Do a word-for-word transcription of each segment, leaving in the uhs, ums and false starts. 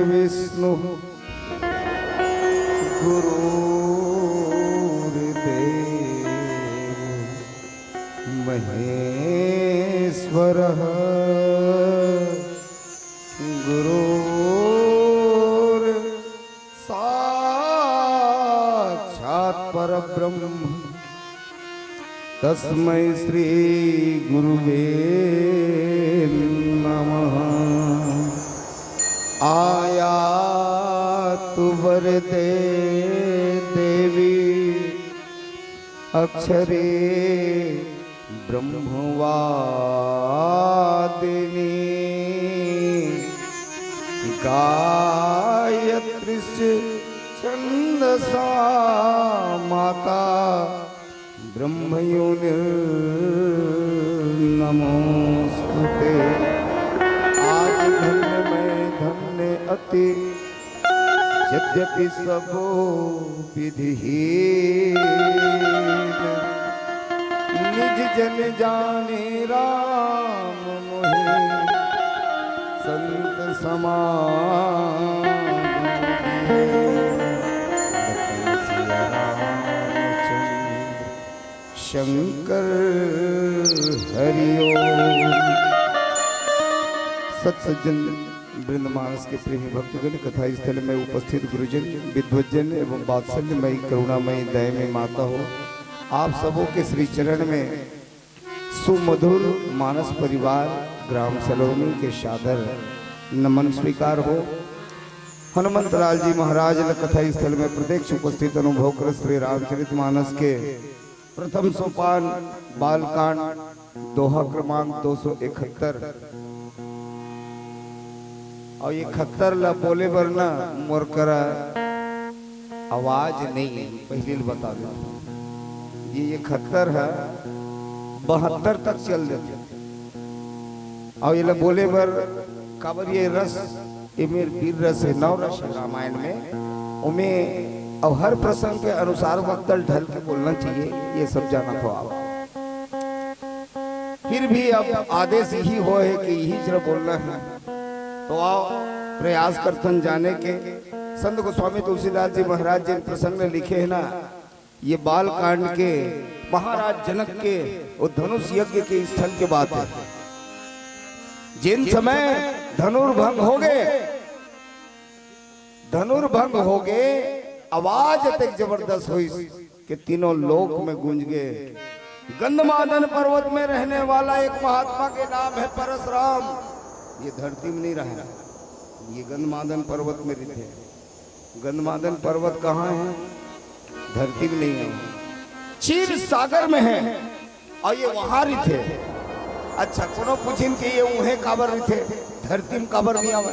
विष्णु गुरुर्देव महेश्वरः। गुरुर् साक्षात् परब्रह्म तस्मै श्री गुरुवे नमः। आयातु वरदे देवी अक्षरे ब्रह्मवादिनी। गायत्रीश्च छन्दसा माता ब्रह्मयोनिर्नमोऽस्तु ते। आज धन्य मैं धन्य अति, यद्यपि सबो विधिहीन। निज जन जाने राम मोहे संत समान। सिया रामचंद्र शंकर हरि ओम। सत सज्जन वृंद मानस के प्रेमी भक्तगण, कथा स्थल में उपस्थित गुरुजन, विद्वजन एवं वात्सल्यमयी करुणामयी दयामयी माता हो, आप सबों के श्री चरण में सुमधुर मानस परिवार ग्राम सलोनी के सादर नमन स्वीकार हो। हनुमंत लाल जी महाराज ल कथा स्थल में प्रत्यक्ष उपस्थित अनुभव कर श्री रामचरित मानस के प्रथम सोपान बालकांड दोहा क्रमांक दो सौ इकहत्तर। अउ इकहत्तर ला बोले बर ना मोर करा आवाज नहीं है, पहले ले बता देता हूँ। ये इकहत्तर है, बहत्तर तक चल देते। अउ ये ला बोले बर काबर ये रस, ये मेर वीर रस है, नौ रस है रामायण में। ओमे अउ हर प्रसंग के अनुसार वक्तल ढल के बोलना चाहिए, ये सब जाना तो आप। फिर भी अब आदेश यही हो है कि यही जरा बोलना है, तो आओ प्रयास करथन जाने के। संत गोस्वामी तुलसीदास जी महाराज जी प्रसंग में लिखे है ना, ये बाल कांड के महाराज जनक के वो धनुष यज्ञ के स्थल के बात है। जिन समय धनुर्भंग हो गए, धनुर्भंग हो गए, आवाज अतेक जबरदस्त हुई कि तीनों लोक में गूंज गए। गंधमादन पर्वत में रहने वाला एक महात्मा के नाम है परसराम। ये धरती में नहीं रहा, ये गंधमादन पर्वत में रहते हैं। गंधमादन पर्वत कहाँ है? धरती में नहीं है, क्षीर सागर में है। अउ ये वहां रहिथे। अच्छा, कोनो पूछिन कि ये उहें काबर रहिथे, धरती में काबर नहीं आवे?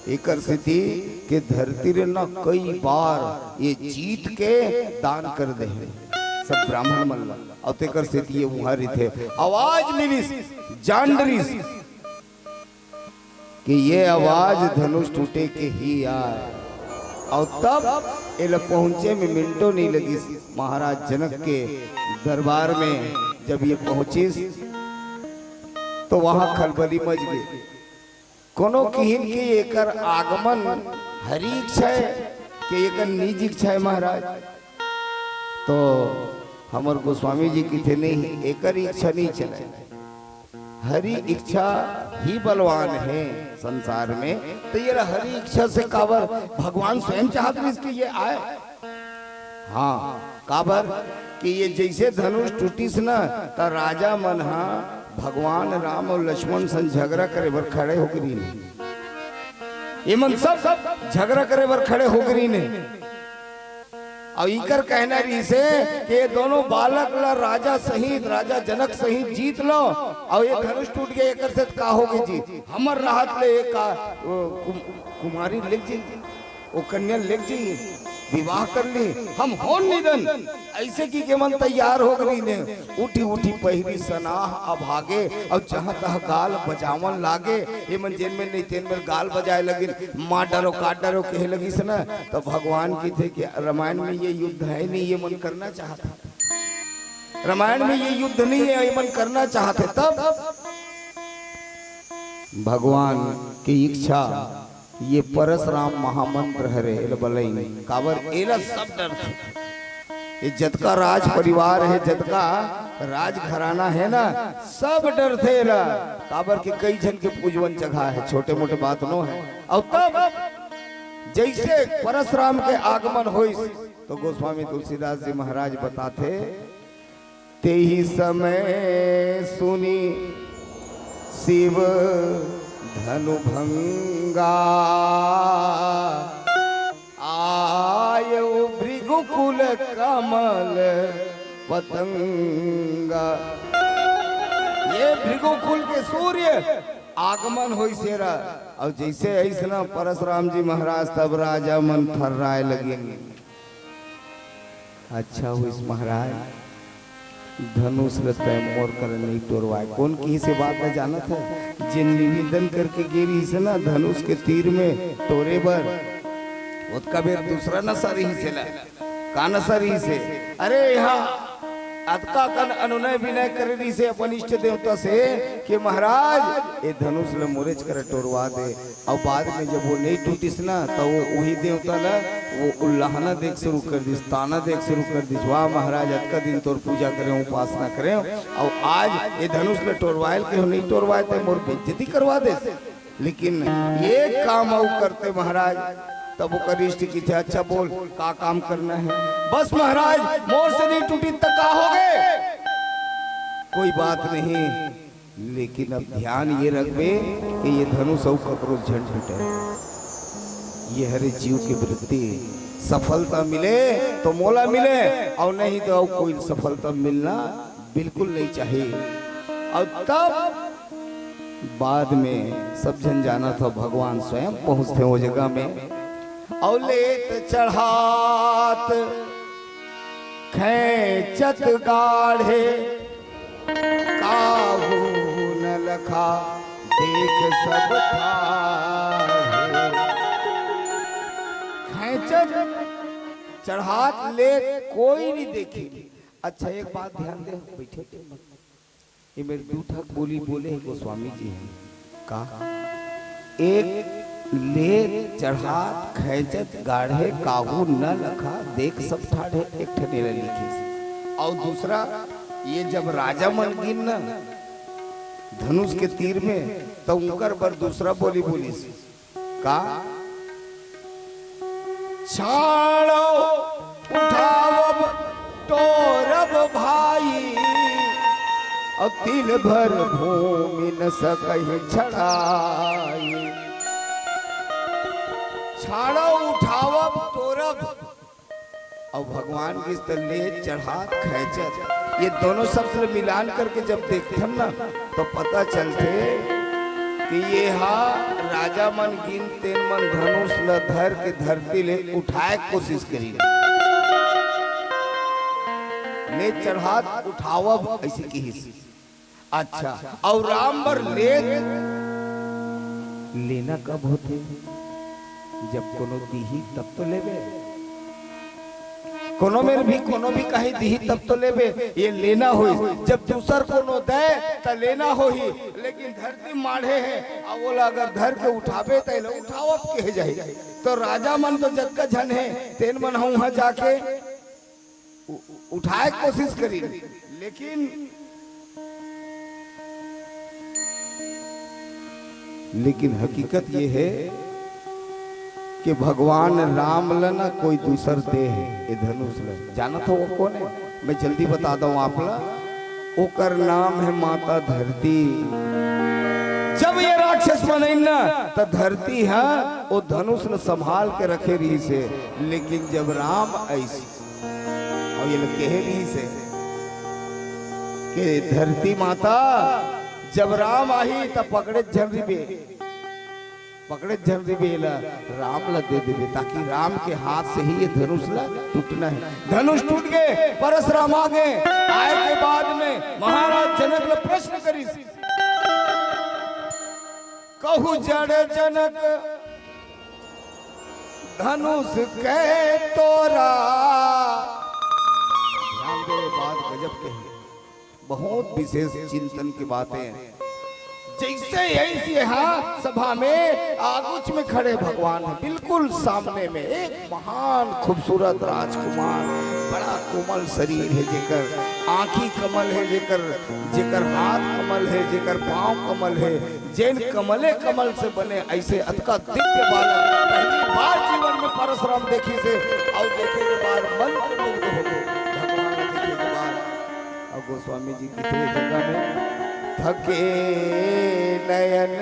एकर सेती के धरती रे न कई बार ये जीत के दान कर दे हे सब ब्राह्मण मन ला, अउ तेकर सेती ये उहां रहिथे। आवाज मिलिस, जान डरिस कि ये आवाज धनुष टूटे के ही आय। अउ तब एला पहुंचे में मिनटो नहीं लगिस। महाराज जनक के दरबार में जब ये पहुंचिस, तो वहां खलबली मच गई। कोनो किहिन कि एकर आगमन हरी इच्छा है कि एकर निज इच्छा है महाराज? तो हमर गोस्वामी जी किथे नहीं, एकर इच्छा नहीं चले। हरी इच्छा ही बलवान है संसार में, तो ये हरी इच्छा से काबर भगवान स्वयं चाहत रहिस कि ये आए। हाँ, काबर कि ये जैसे धनुष टूटिस न, त राजा मन ह भगवान राम अउ लक्ष्मण संग झगड़ा करे बर खड़े होके रहिन। ये मन सब, सब झगड़ा करे बर खड़े होके रहिन। अउ इकर कहना रहिसे कि ये दोनों बालक ला राजा सहित, राजा जनक सहित जीत लो, अउ ये धनुष टूट गया, एकर से का होगे जी? हमर राहत ले ये का, वो कुम-, कुमारी लेग जी, वो कन्या लेग जी, विवाह कर ली, हम होन निदन। ऐसे कि के मन तैयार होगे रहिन। उठी उठी पहिरी सनाह अभागे, अउ जहाँ तहाँ गाल बजावन लागे। ये मन जेन में नहीं तेन में गाल बजाए लगिन, मार डारो, काट डारो कहे लगिस न। तो भगवान किथे कि रामायण में ये युद्ध है नहीं, ये मन करना चाहत है। रामायण में ये युद्ध नहीं है, ये मन करना चाहत है। तब भगवान की इच्छा ये परसराम महामंत्र हरे, एला बलई नहीं। काबर? एला सब डरथे। ये जतका राज परिवार हे, जतका राज घराना हे ना, सब डरथे एला। काबर के कई झन के पूजवन चघा हे, छोटे मोटे बात नो हे। अउ तब जइसे परसराम के आगमन होइस, तो गोस्वामी तुलसीदास जी महाराज बताथे, तेहि समय सुनि शिव धनु भंगा, आयउ भृगुकुल कमल पतंगा। ये भृगुकुल के सूर्य आगमन होइस हे रा, अउ जइसे अइस ना परसराम जी महाराज, तब राजा मन थर्राए लगिन। अच्छा होइस महाराज, धनुष ल तैं मोर करा नइ टोरवाए। कोन किहिस ए बात ल जानत हे? जेन निवेदन करके गे रिहिस ना धनुष के तीर में टोरे बर, ओतका बेर दूसरा नसा रिहिस एला। का नसा रिहिस हे? अरे, इहाँ अतका कन अनुनय विनय करे रिहिस हे अपन इष्ट देवता से कि महाराज, ए धनुष ल मोरेच करा टोरवा दे। अउ बाद में जब वो नइ टूटिस ना, त वो उही देवता ल वो उल्लाहना देके शुरू कर दिस, ताना देके शुरू कर दिस, "वाह महाराज, अतका दिन तोर पूजा करेंव, उपासना करेंव, अउ आज ए धनुष ल टोरवाए ल कहेंव, नइ टोरवाए, तैं मोर बेइज्जती करवा देस।" लेकिन एक काम अउ करते महाराज, तब ओकर इष्ट किथे, "अच्छा बोल, का काम करना हे?" "बस महाराज, मोर से नइ टूटिस त का होगे?" "कोई बात नहीं, लेकिन अब ध्यान ये रखबे कि ये धनुष अउ ककरो झन टूटे। ये हरे जीव के वृत्ति, सफलता मिले तो मोला मिले, अउ नहीं तो अउ कोई सफलता मिलना बिल्कुल नइ चाही।" अउ तब बाद में सब झन जानत हो, भगवान स्वयं पहुंचथे वो जगह में। अउ लेत चढ़ात खैंचत गाढ़े काहू न लखा देख सब ठाढ़े। खैंचत चढ़ात लेत कोई नइ देखी। अच्छा, एक बात ध्यान दे, बइठे, बइठे मत। ये मेर दू ठक बोली बोले हे गोस्वामी जी हे। का? एक लेत चढ़ात खैंचत गाढ़े काहू न लखा देख सब ठाढ़े, एक ठन एला लिखिस। अउ दूसरा, ये जब राजा मन गिन न धनुष के तीर में, त उंकर बर दूसरा बोली बोलिस। का? छाड़ो उठावब टोरब भाई, अउ तिल भर भूमि न सकहि छड़ाई। छाड़ो उठावब टोरब, अउ भगवान गिस त लेत चढ़ात खैंचत, ये दोनों शब्द ल मिलान करके जब देखथन ना, तो पता चलथे कि ये हा राजा मन गिन तेन मन धनुष ल धर के धरती ले उठाए के कोशिश करिन। लेत चढ़ात उठावब अइसे किहिस। अच्छा, अउ राम बर लेत लेना कब होथे? जब कोनो दीही तब तो लेबे। कोनो मेर भी कोनो भी कहीं दीही तब तो लेबे, ये लेना होइस। जब दूसर कोनो दे त लेना होही, लेकिन धरती माढ़े हे, अउ ओला अगर धर के उठाबे त एला उठावब कहे जाही। तो राजा मन तो जतका झन हे, तेन मन ह उहाँ जाके उ-, उठाए के कोशिश करिन, लेकिन, लेकिन हकीकत ये हे कि भगवान राम ल ना कोई दूसर दे हे, ये धनुष ल। जानत हो वो कोन हे? मैं जल्दी बता दंव आप ला, ओकर नाम हे माता धरती। जब ये राक्षस मन आइन ना, त धरती ह ओ धनुष ल संभाल के रखे रिहिस हे, लेकिन जब राम आइस, अउ ये लोग कहे रिहिस हे कि धरती माता, जब राम आही त पकड़े झन रिबे, पकड़े झन रिबे, एला राम ला दे देबे, ताकि राम के हाथ से ही ये धनुष ला टूटना हे। धनुष टूट गे, परसराम आ गे। आए के बाद में महाराज जनक ला प्रश्न करिस, कहु जड़ जनक धनुष के तोरा। ध्यान दे, बात गजब के हे, बहुत विशेष चिंतन की बातें। जइसे, अइसे हा सभा में आगुच में खड़े भगवान हे, बिल्कुल सामने में एक महान खूबसूरत राजकुमार, बड़ा कोमल शरीर हे, जेकर आँखी कमल हे, जेकर, जेकर हाथ कमल हे, जेकर पाँव कमल हे, जेन कमले कमल से बने अइसे अतका दिव्य बालक पहली बार जीवन में परसराम देखिस हे। अउ देखे के बाद मंत्रमुग्ध होगे भगवान ला देखे के बाद। अउ गोस्वामी जी किथे जगह में, थके नयन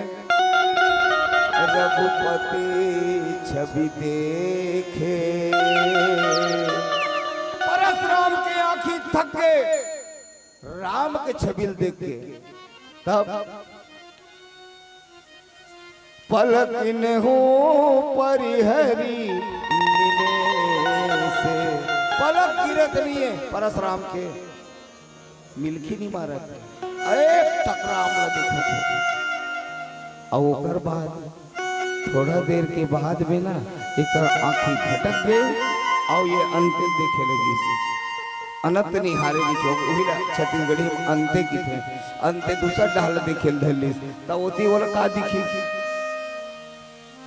रघुपति छवि देखे। परसराम के आँखी थक गे राम के छवि ल देख के। तब पलकिन हूँ परिहरी निमेषे। पलक गिरत नइ हे परसराम के, मिलखी नइ मारत हे। अरे टकराम ला देखत हे। अउ ओकर बाद थोड़ा देर के बाद में ना एकर आँखी भटक गे अउ ये अंते देखे लगिस। अनंत निहारे दिखो, उही ला छत्तीसगढ़ी में अंते किथे। अंते दूसर डहर ला देखे ल धर लिस। त ओती ओला का दिखिस?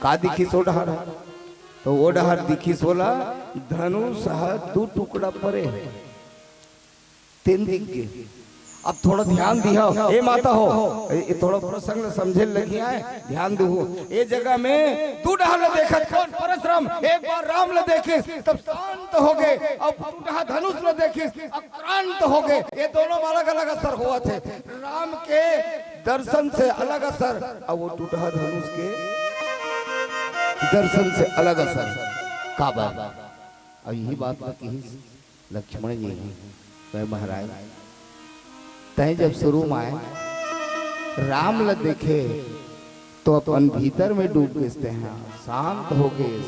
का दिखिस ओ डहर? त ओ डहर दिखिस ओला धनुष ह दू टुकड़ा परे हे। तेन दिख गे। अब थोड़ा ध्यान दिहा, ए माता हो, ए, ए थोड़ा प्रसंग ल समझे लगी आए, ध्यान दू। ए जगह में दू डहर ल देखत कोन? परसराम। एक बार राम ल देखिस, तब शांत होगे, अउ टूटहा धनुष ल देखिस, आक्रांत होगे। ये दोनों में अलग-अलग असर होवत हे। राम के दर्शन से अलग असर, अउ वो टूटहा धनुष के दर्शन से अलग असर। काबर? अउ यही बात ल किहिस लक्ष्मण जी हे, कहे, महाराज, तैं जब शुरू में आए, राम ल देखे, तो अपन भीतर में डूब गेस तैं हा, शांत हो गेस,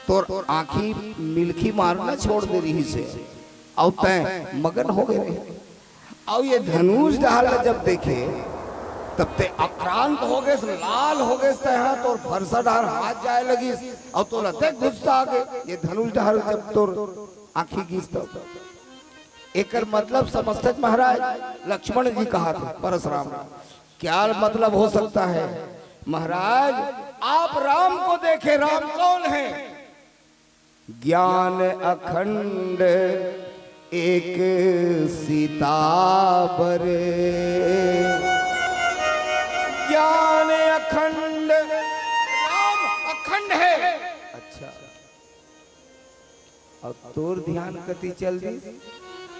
तोर आँखी मिलखी मारना छोड़ दे रिहिस हे, अउ तैं मगन हो गे रहे। अउ ये धनुष डहर ल जब देखे, तब तैं आक्रांत हो गेस, लाल हो गेस तैं हा, तोर फरसा डहर हाथ जाए लगिस, अउ तोला अतेक गुस्सा आ गे, ये धनुष डहर जब तोर आँखी गिस तब। एकर मतलब समझथच महाराज, लक्ष्मण जी कहत हे परसराम ल। क्या मतलब हो सकता है? महाराज, आप राम को देखे, राम कौन है? ज्ञान अखंड एक सीता बर। ज्ञान अखंड, राम अखंड है। अच्छा, अउ तोर ध्यान कति चल दिस?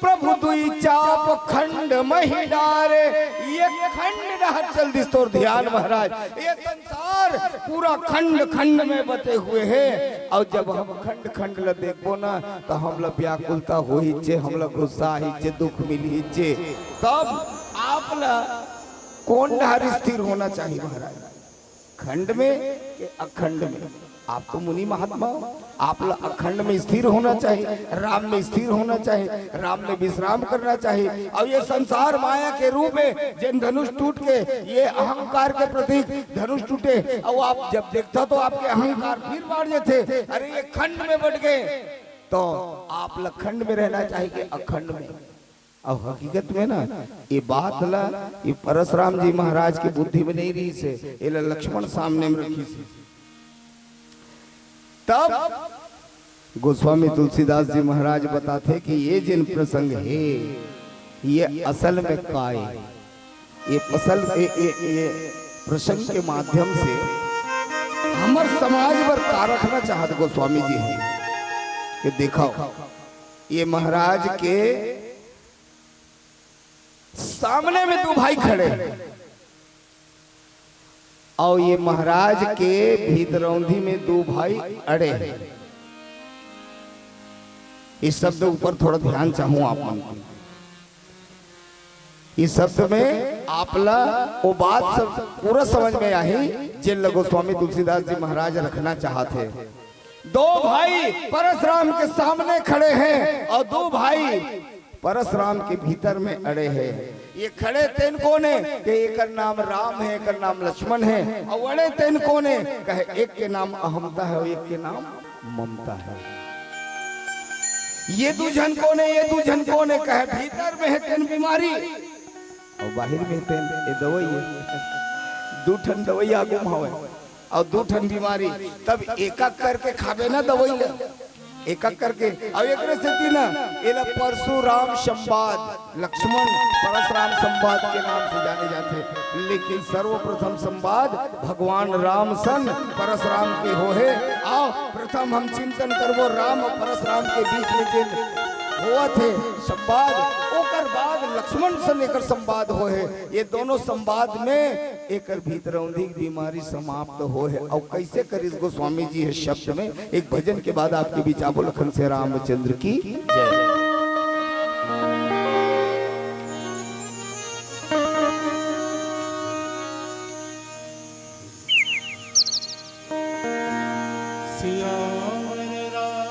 प्रभु दुई चाप खंड मही डारे, ये खंड डहर चल दिस तोर ध्यान महाराज। ये संसार पूरा खंड खंड में बटे हुए हे, अउ जब हम खंड खंड ल देखबो ना, त हमला व्याकुलता होही चे, हमला गुस्सा आही चे, दुख मिलही चे। तब आप ल कोन डहर स्थिर होना चाहिए महाराज? खंड में कि अखंड में? आप तो मुनि महात्मा हो, आप ल अखंड में स्थिर होना चाहिए, राम में स्थिर होना चाहिए, राम में विश्राम करना चाहिए। अउ ये संसार माया के रूप में जेन धनुष टूट के ये अहंकार के प्रतीक धनुष टूटे, अउ आप जब देखता तो आपके अहंकार फिर बाढ़ जाथे। अरे ये खंड में बट गे, तो आप ल खंड में रहना चाहिए कि अखंड में? अउ हकीकत में ना, ये बात ला, ये परसराम जी महाराज के बुद्धि में नइ रिहिस हे, एला लक्ष्मण सामने में रखिस हे। तब गोस्वामी तुलसीदास जी महाराज बताथे कि ये जेन प्रसंग हे, ये असल में का ए? ये फसल, ये, ये, ये प्रसंग के माध्यम से हमर समाज बर का रखना चाहत गोस्वामी जी हे कि देखव, ये महाराज के सामने में दू भाई खड़े हे, अउ ये महाराज के भीतरौंधी में दू भाई अड़े हे। इस शब्द ऊपर थोड़ा ध्यान चाहूं आप मन के। इस शब्द में आप ला वो बात सब पूरा समझ में आही, जेन ल गोस्वामी तुलसीदास जी महाराज रखना चाहत हे। दो भाई परसराम के सामने खड़े हे अउ दो भाई परसराम के भीतर में अड़े हे। ये खड़े तेन कोन हे? के एकर नाम राम हे, एकर नाम लक्ष्मण हे। अउ अड़े तेन कोन हे? कहे एक के नाम अहमता हे अउ एक के नाम ममता हे। ये दू झन कोन हे? ये दू झन कोन हे? कहे भीतर में हे तेन बीमारी अउ बाहिर में हे तेन ए दवई हे। दू ठन दवई आगू म हवय अउ दू ठन बीमारी, तब एक-एक करके खाबे ना दवई ल, एक-एक करके। अउ एकरे सेती ना एला परशुराम संवाद, लक्ष्मण परशुराम संवाद के नाम से जाने जाथे। लेकिन सर्वप्रथम संवाद भगवान राम सन परशुराम के होहे। अउ प्रथम हम चिंतन करबो राम अउ परशुराम के बीच में जेन होवत हे संवाद, ओकर बाद लक्ष्मण सन एकर संवाद होहे। ये दोनों संवाद में एकर भीतरौंधी के बीमारी समाप्त होहे। अउ कैसे करिस गोस्वामी जी हे शब्द में, एक भजन के बाद आपके बीच आबो। लखन से रामचंद्र की जय। सियावर राम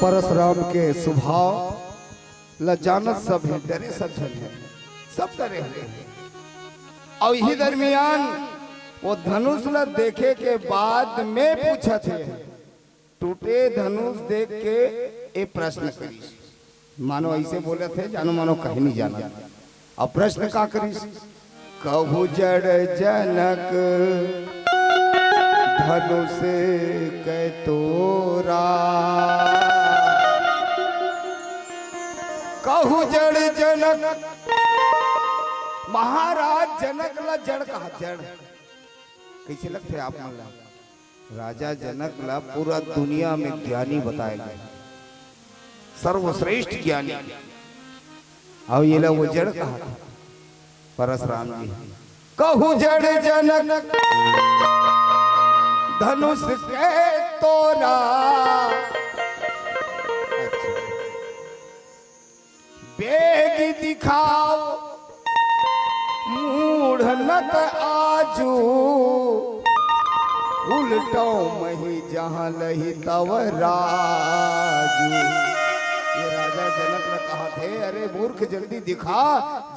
परसराम के स्वभाव ल जानत सब हे, डरे सब झन हे, सब डरे हुए हे। अउ इही दरमियान वो धनुष ल देखे के बाद में पूछत हे, टूटे धनुष देख के ए प्रश्न करिस। मानो ऐसे बोलत हे, जानो मानो कहीं नहीं जाना। अब प्रश्न का करिस? कहु जड़ जनक धनुष कै तोरा। कहु जड़ जनक, महाराज जनक ला जड़ कहा, जड़। कैसे लगथे आप मन ला? राजा जनक ला पूरा दुनिया में ज्ञानी बताए गए, सर्वश्रेष्ठ ज्ञानी। अउ ये ला वो जड़ कहा था परसराम जी। कहु जड़ जनक धनुष कै तोरा। अच्छा। बेग दिखाओ मूढ़ नत आजू, उलटो मही जहाँ लही तव राजू। ये राजा जनक ने कहा थे, अरे मूर्ख, जल्दी दिखा,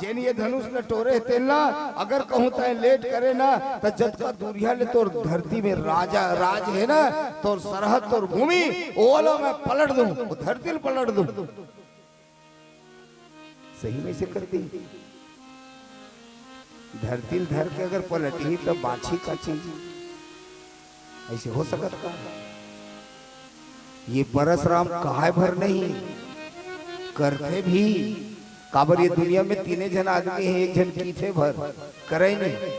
जेन ये धनुष न टोरे तेन ला, अगर कहूँ तय लेट करे ना, त जतका दूरिया ले तोर धरती में राजा राज है ना, तोर सरहद, तोर भूमि, ओला मैं पलट दूं, वो धरती ल पलट दूं। सही में से कर दी। धरती ल धर के अगर पलटही त बाछी का चीज, ऐसे हो सकत का? ये परसराम काय भर नहीं करथे भी, काबर ये दुनिया में तीने झन आदमी हे, एक झन कीथे भर, करे नहीं,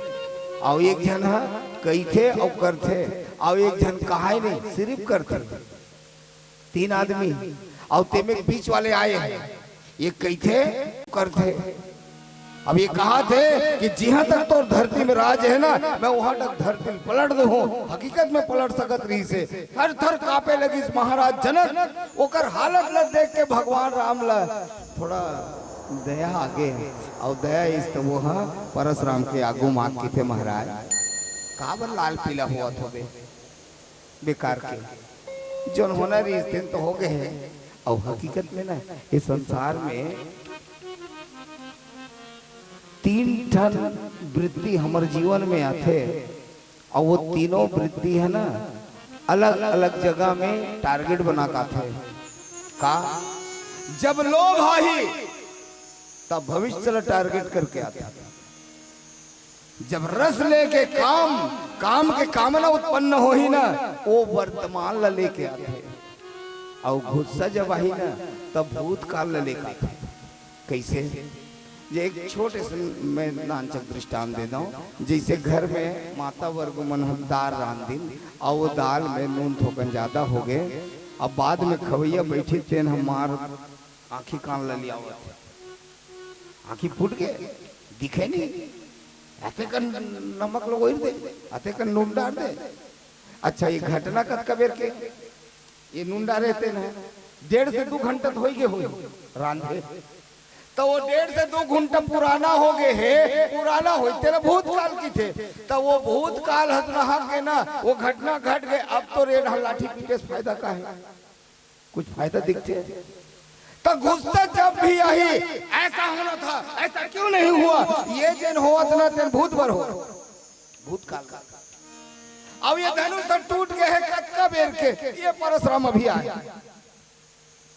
अउ एक झन ह कहिथे अउ करथे, अउ एक झन कहाय नहीं, सिर्फ करथे। तीन आदमी, अउ तेमे बीच वाले आए हैं, ये कहिथे करथे। अब ये कहा थे कि जिहां तक तोर धरती में राज है ना, मैं वहां तक धरती ल पलट दूं। हकीकत में पलट सकत रहिसे। थर थर कांपे लगिस महाराज जनक। ओकर हालत ल देख के भगवान राम ल थोड़ा दया आगे, अउ दया इस त वो ह परसराम के आगू मात किथे, महाराज, काबर लाल पीला होवत होबे? बेकार के। जोन होना रहिस तेन तो हो गए हे। अउ हकीकत में ना, ये संसार में तीन ठन वृत्ति हमर जीवन में आथे, अउ वो तीनों वृत्ति है ना, अलग-अलग जगह में टारगेट बना के आथे। का? जब लोभ आही, तब भविष्य ला टारगेट करके आथे। जब रस लेके काम, काम के कामना उत्पन्न होही ना, वो वर्तमान ला लेके आथे। अउ गुस्सा जब आही ना, तब भूतकाल ला लेके आथे। कैसे? जे एक छोटे से मैं नानचक दृष्टांत दे दऊं, जैसे घर में माता वर्ग मन ह दाल रांध दिन, अउ वो दाल में नून थोकन ज्यादा हो गए, अब बाद में खवैया बैठी तेन ह मार आँखी कान ललियावत हे। आँखी फूट गे, दिखे नहीं। अतेकन नमक लगोई दे, अतेकन नून डार दे। अच्छा, ये घटना कतका बेर के? ये नून डारे तेन ह, डेढ़ से दू घंटा तो होई गे होई रांधे। त वो डेढ़ से दू घंटा पुराना हो गे हे, पुराना होई तेला भूतकाल किथे। त वो भूतकाल ह नहा के ना, वो घटना घट गे, अब तो रेड ह लाठी पीटे से फायदा का हे? कुछ फायदा दिखथे? त गुस्सा जब भी आही, ऐसा होना था, ऐसा क्यों नहीं हुआ, ये जेन होवत ना तेन भूत बर हो, भूतकाल। अब ये धनुष ह टूट गए हे कतका बेर के, ये परसराम अभी आए,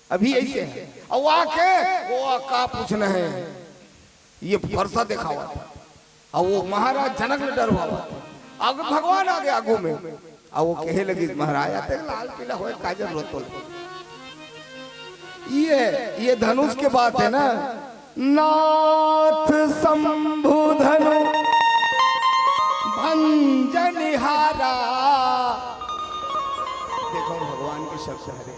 अभी ऐसे हे। अउ आके वो का पूछना हे, ये फरसा देखावत। अउ वो महाराज जनक ल डरवावत। अब भगवान आगे आगू में। अउ वो कहे लगिस, महाराज, अतेक लाल पीला होय का जरूरत हे? ये, ये धनुष के बात हे ना। नाथ शंभु धनु भंजनिहारा। देखो भगवान के शब्द हरे।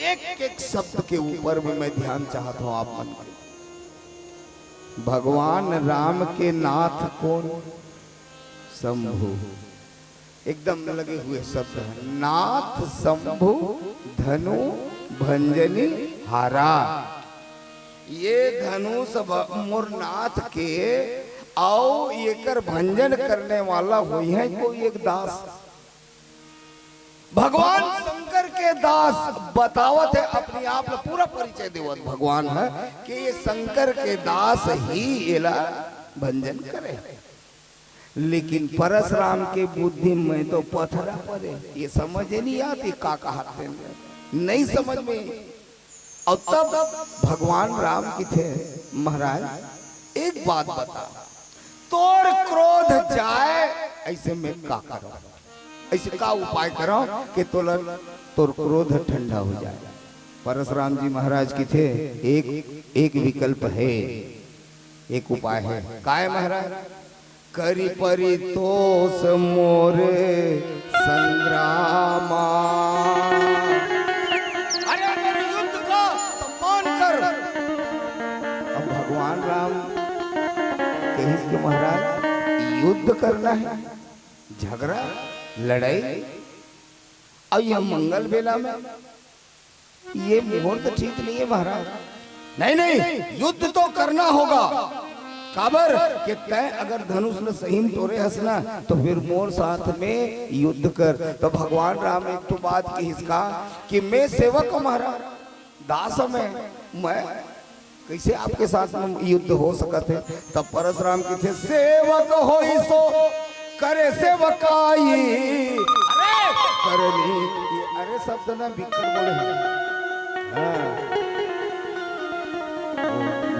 एक एक शब्द के ऊपर में मैं ध्यान चाहत हूं आप मन के। भगवान राम के नाथ कोन? शंभु। एकदम लगे हुए शब्द है, नाथ शंभु धनु भंजनी हारा। ये धनुष भ-, मोर नाथ के, अउ एकर भंजन करने वाला होई है कोई एक दास। भगवान शंकर के दास बतावत हे, अपने आप ला पूरा परिचय देवत भगवान हे कि ये शंकर के दास ही एला भंजन करे। लेकिन परसराम के बुद्धि में तो पथरा परे, ये समझ नहीं आती का कहत हे, नहीं समझ में। अउ तब भगवान राम किथे, महाराज, एक बात बता, तोर क्रोध जाए, ऐसे में का करो, ऐसे का उपाय करो कि तोला, तोर क्रोध ठंडा हो जाए। परसराम जी महाराज किथे, एक, एक विकल्प हे, एक उपाय हे। काय महाराज? करि परितोष मोर संग्रामा। अरे, अगर युद्ध का सम्मान कर। अब भगवान राम कहिस के महाराज, युद्ध करना हे, झगड़ा, लड़ाई, अउ ये मंगल बेला में ये मुहूर्त ठीक नहीं है महाराज। नहीं, नहीं, युद्ध तो करना होगा। काबर के तैं अगर धनुष ल सही में टोरे हस ना, तो फिर मोर साथ में युद्ध कर। तो भगवान राम एक तो बात किहिस का कि मैं सेवक हूँ महाराज, दास हूँ मैं, मैं कैसे आपके साथ में युद्ध हो सकत हे? तब परसराम किथे, सेवक होई सो करे सेवकाई। अरे करनी, ये अरे शब्द ना बिक्कट बोले हे। हाँ।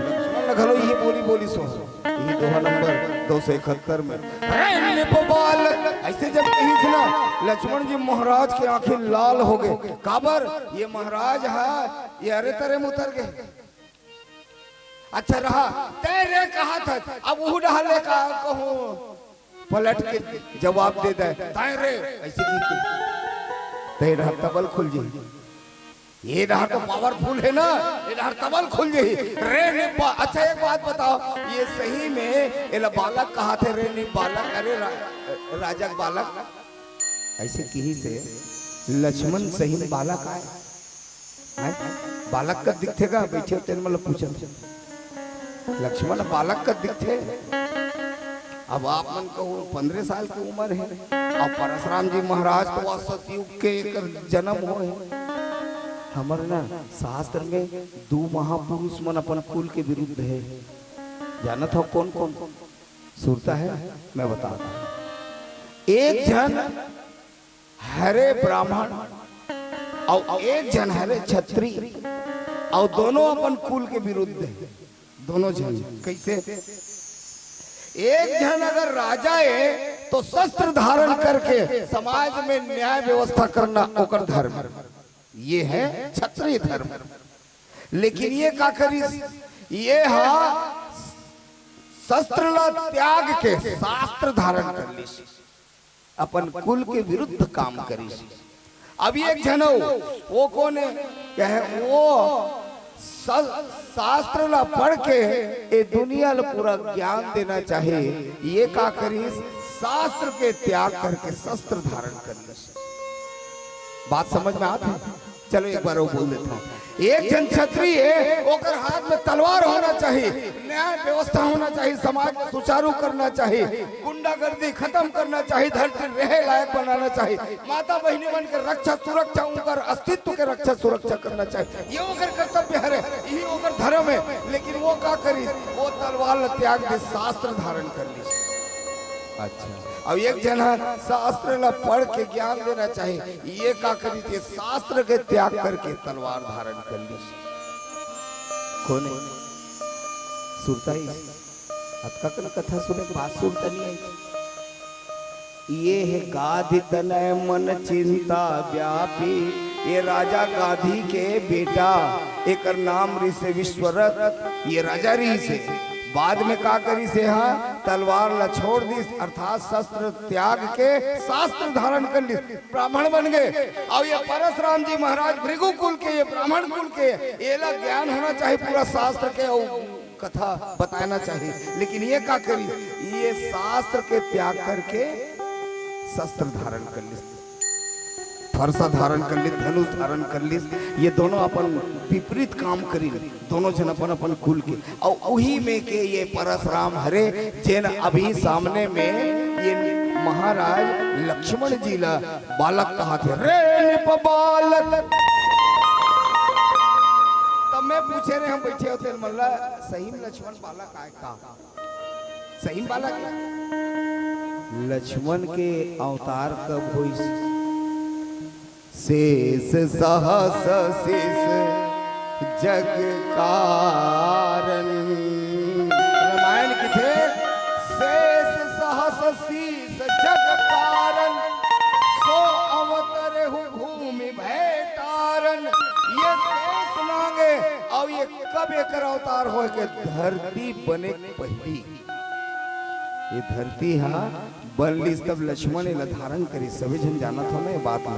लक्ष्मण ने घलो ये बोली बोली सो, ये दोहा नंबर दो सौ इकहत्तर में। अरे नृप बालक, ऐसे जब कहिस ना, लक्ष्मण जी महाराज के आंखें लाल हो गए। काबर? ये महाराज हे, ये अरे तरे में उतर गए। अच्छा रहा, तैं रे कहा था, अब वो डहर ले का कहूँ, पलट के जवाब दे दे, तैं रे, ऐसे की थी। तैं डहर तबल खुल जी। ये डहर तो पावरफुल हे ना, ये डहर तबल खुल जी। रे ने बा-, अच्छा एक बात बताओ, ये सही में एला बालक कहा थे, रे ने बालक, अरे रा-, राजा के बालक, ऐसे किहिस हे, लक्ष्मण सही में बालक आय? हैं? बालक कस दिखथे का? बइठे हो तेन मन ल पूछत। लक्ष्मण बालक कस दिखथे? अब आप मन कहू, पंद्रह साल के उमर हे। अब परसराम जी महाराज तो सतयुग के एकर जन्म होय हे। हमर ना शास्त्र में दू महापुरुष मन अपन कुल के विरुद्ध हे। जानत हो कौन कौन? सुरता हे, मैं बतावत हूँ। एक झन हरे ब्राह्मण अउ एक झन हरे छत्री, अउ दोनों अपन कुल के विरुद्ध हे। दोनों झन कैसे? एक झन अगर राजा हे तो शस्त्र धारण करके समाज में न्याय व्यवस्था करना ओकर धर्म हे। ये हे क्षत्रिय धर्म। लेकिन ये का करिस? ये हा शस्त्र ला त्याग के शास्त्र धारण कर लिस, अपन कुल के विरुद्ध काम करिस। अब ये एक झन हो, वो कौन हे? कहे वो स-, शास्त्र ला पढ़ के ये दुनिया ला पूरा ज्ञान देना चाहे। ये का करिस? शास्त्र के त्याग करके शस्त्र धारण कर लिस। बात समझ में आत हे? चलो एक बार वो बोल देता हूँ। एक झन छत्री हे, ओकर हाथ में तलवार होना चाहिए, न्याय व्यवस्था होना चाहिए, समाज को सुचारू करना चाहिए, गुंडागर्दी खत्म करना चाहिए, धरती रहे लायक बनाना चाहिए, माता बहिनी मन के रक्षा सुरक्षा, उनकर अस्तित्व के रक्षा सुरक्षा करना चाहिए। ये ओकर कर्तव्य हरे, यही ओकर धर्म हे। लेकिन वो का करिस? वो तलवार ला त्याग दे, शास्त्र धारण कर लिस। अच्छा, अब एक झन ह शास्त्र ला पढ़ के ज्ञान देना चाहिए, ये का करिस? ये शास्त्र के त्याग करके तलवार धारण कर लिस। कोन हे? सुरता हे। अतका कन कथा सुने के बाद सुरता नहीं आई। ये हे गाधी तनय मन चिंता व्यापी, ये राजा गाधी के बेटा, एकर नाम रिहिस हे विश्वरथ, ये राजा रिहिस हे। बाद में का करिस हे? हाँ, तलवार ला छोड़ दिस, अर्थात शस्त्र त्याग के शास्त्र धारण कर लिस, ब्राह्मण बन गए। अउ ये परसराम जी महाराज भृगु कुल के, ये ब्राह्मण कुल के, एला ज्ञान होना चाहिए पूरा शास्त्र के, अउ कथा बताना चाहिए, लेकिन ये का करिस? ये शास्त्र के त्याग करके शस्त्र धारण कर लिस, फरसा धारण कर लिस, धनुष धारण कर लिस। ये दोनों अपन विपरीत काम करिन, दोनों झन अपन अपन कुल के। अउ उही में के ये परसराम हरे, जेन अभी सामने में ये महाराज लक्ष्मण जी ला बालक कहाथे, रे नृप बालक। तब मैं पूछे रहे, हम बैठे होते मन ला, सही में लक्ष्मण बालक आय का? सही में बालक? लक्ष्मण के अवतार कब होइस? शेष सहस शीस जग कारण। रामायण किथे, शेष सहस शीस जग कारण, सो अवतरहु भूमि भय तारण। ये शेष नांग ए, अउ ये कब एकर अवतार होय के? धरती बने के पहिली। ये धरती हा बन लिस तब लक्ष्मण एला धारण करिस, सभी झन जानत हो ना ये बात ला।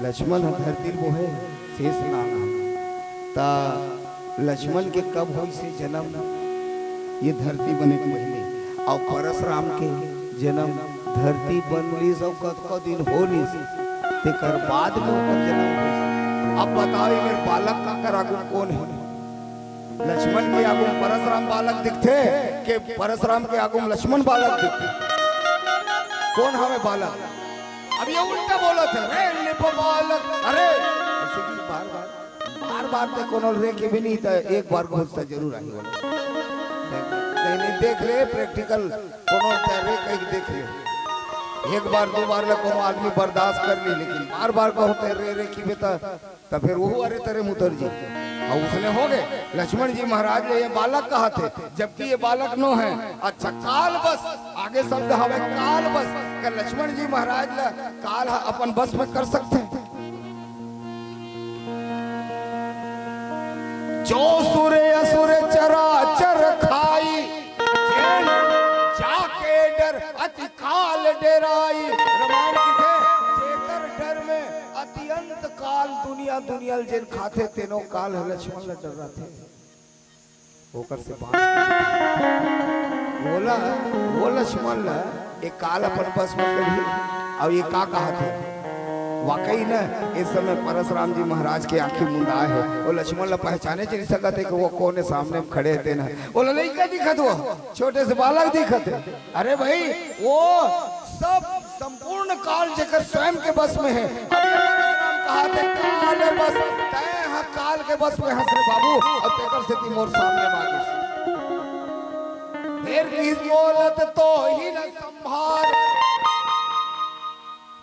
लक्ष्मण ह धरती ल बोहे, शेष नांग ह। त लक्ष्मण के कब होइस हे जन्म? ये धरती बने के पहिले। अउ परसराम के जन्म धरती बन लिस अउ कतका दिन हो लिस, तेकर बाद में ओकर जन्म होइस। अब बताओ, ये मेर बालक काकर आगू कोन हे? लक्ष्मण के आगू म परसराम बालक दिखथे के परसराम के आगू म लक्ष्मण बालक दिखथे? कोन हवे बालक? अब ये उल्टा बोलत हे, रे नृप बालक। अरे, ऐसे कि बार बार, बार बार ते कोनो रे के भी नहीं, त एक बार घुसता जरूर आही बोला। नहीं, नहीं, देख ले, practical कोनो ते रे कहीं देख ले। एक बार, दो बार ला कोनो आदमी बर्दाश्त कर ली, लेकिन बार बार कहो ते रे, रे की बेटा, त फिर वो अरे तरे मुतर जी। अउ उसने हो गए। लक्ष्मण जी महाराज ले ये बालक कहाथे, जबकि ये बालक नो हे। अच्छा, काल बस, आगे शब्द हवे काल बस। का लक्ष्मण जी महाराज ला काल ह अपन बस में कर सकथे? जो सुर असुर चराचर खाई, जेन जाके डर अति काल डेराई। रामायण किथे, जेकर डर में अत्यंत काल दुनिया दुनिया ल जेन खाथे, तेनो काल ह लक्ष्मण ल डर्राथे। ओकर से बांच के। बोला, वो लक्ष्मण ल एक काल अपन बस में करही। अउ ये का कहाथे? वाकई न, इस समय परसराम जी महाराज के आंखी मुंदा हे। वो लक्ष्मण ल पहचाने च नहीं सकत हे कि वो कोन हे सामने में खड़े हे तेन ह। वो लइका दिखत, वो छोटे से बालक दिखत हे। अरे भाई, वो सब संपूर्ण काल जेकर स्वयं के बस में हे। अभी परसराम कहाथे काल बस, तैं ह काल के बस में हस रे बाबू, अउ तेकर सेती मोर सामने मांगिस। फेर किस बोलत तो ही न संभार।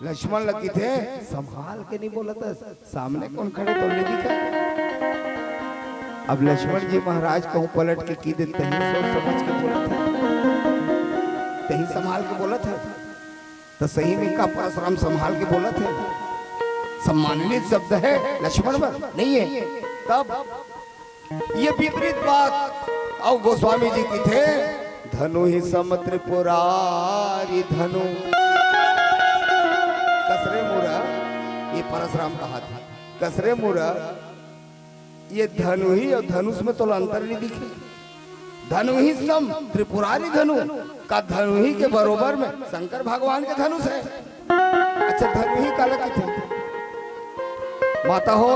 लक्ष्मण ल किथे, संभाल के नहीं बोलत हस, सामने कोन खड़े तो नहीं दिखा। अब लक्ष्मण जी महाराज कहूं पलट के की दे, तही सोच समझ के बोलत हे, तही संभाल के बोलत हे। त सही में का परसराम संभाल के बोलत हे? सम्माननीय शब्द हे लक्ष्मण बर, नहीं हे? तब ये विपरीत बात। अउ गोस्वामी जी किथे, धनु ही सम त्रिपुरारी धनु। कस रे मुरा, ये परसराम कहाथे। कस रे मुरा, ये धनु ही अउ धनुष में तोला अंतर नहीं दिखे? धनु ही सम त्रिपुरारी धनु, का धनु ही के बरोबर में शंकर भगवान के धनुष हे। अच्छा, धनु ही काला किथे? माता हो,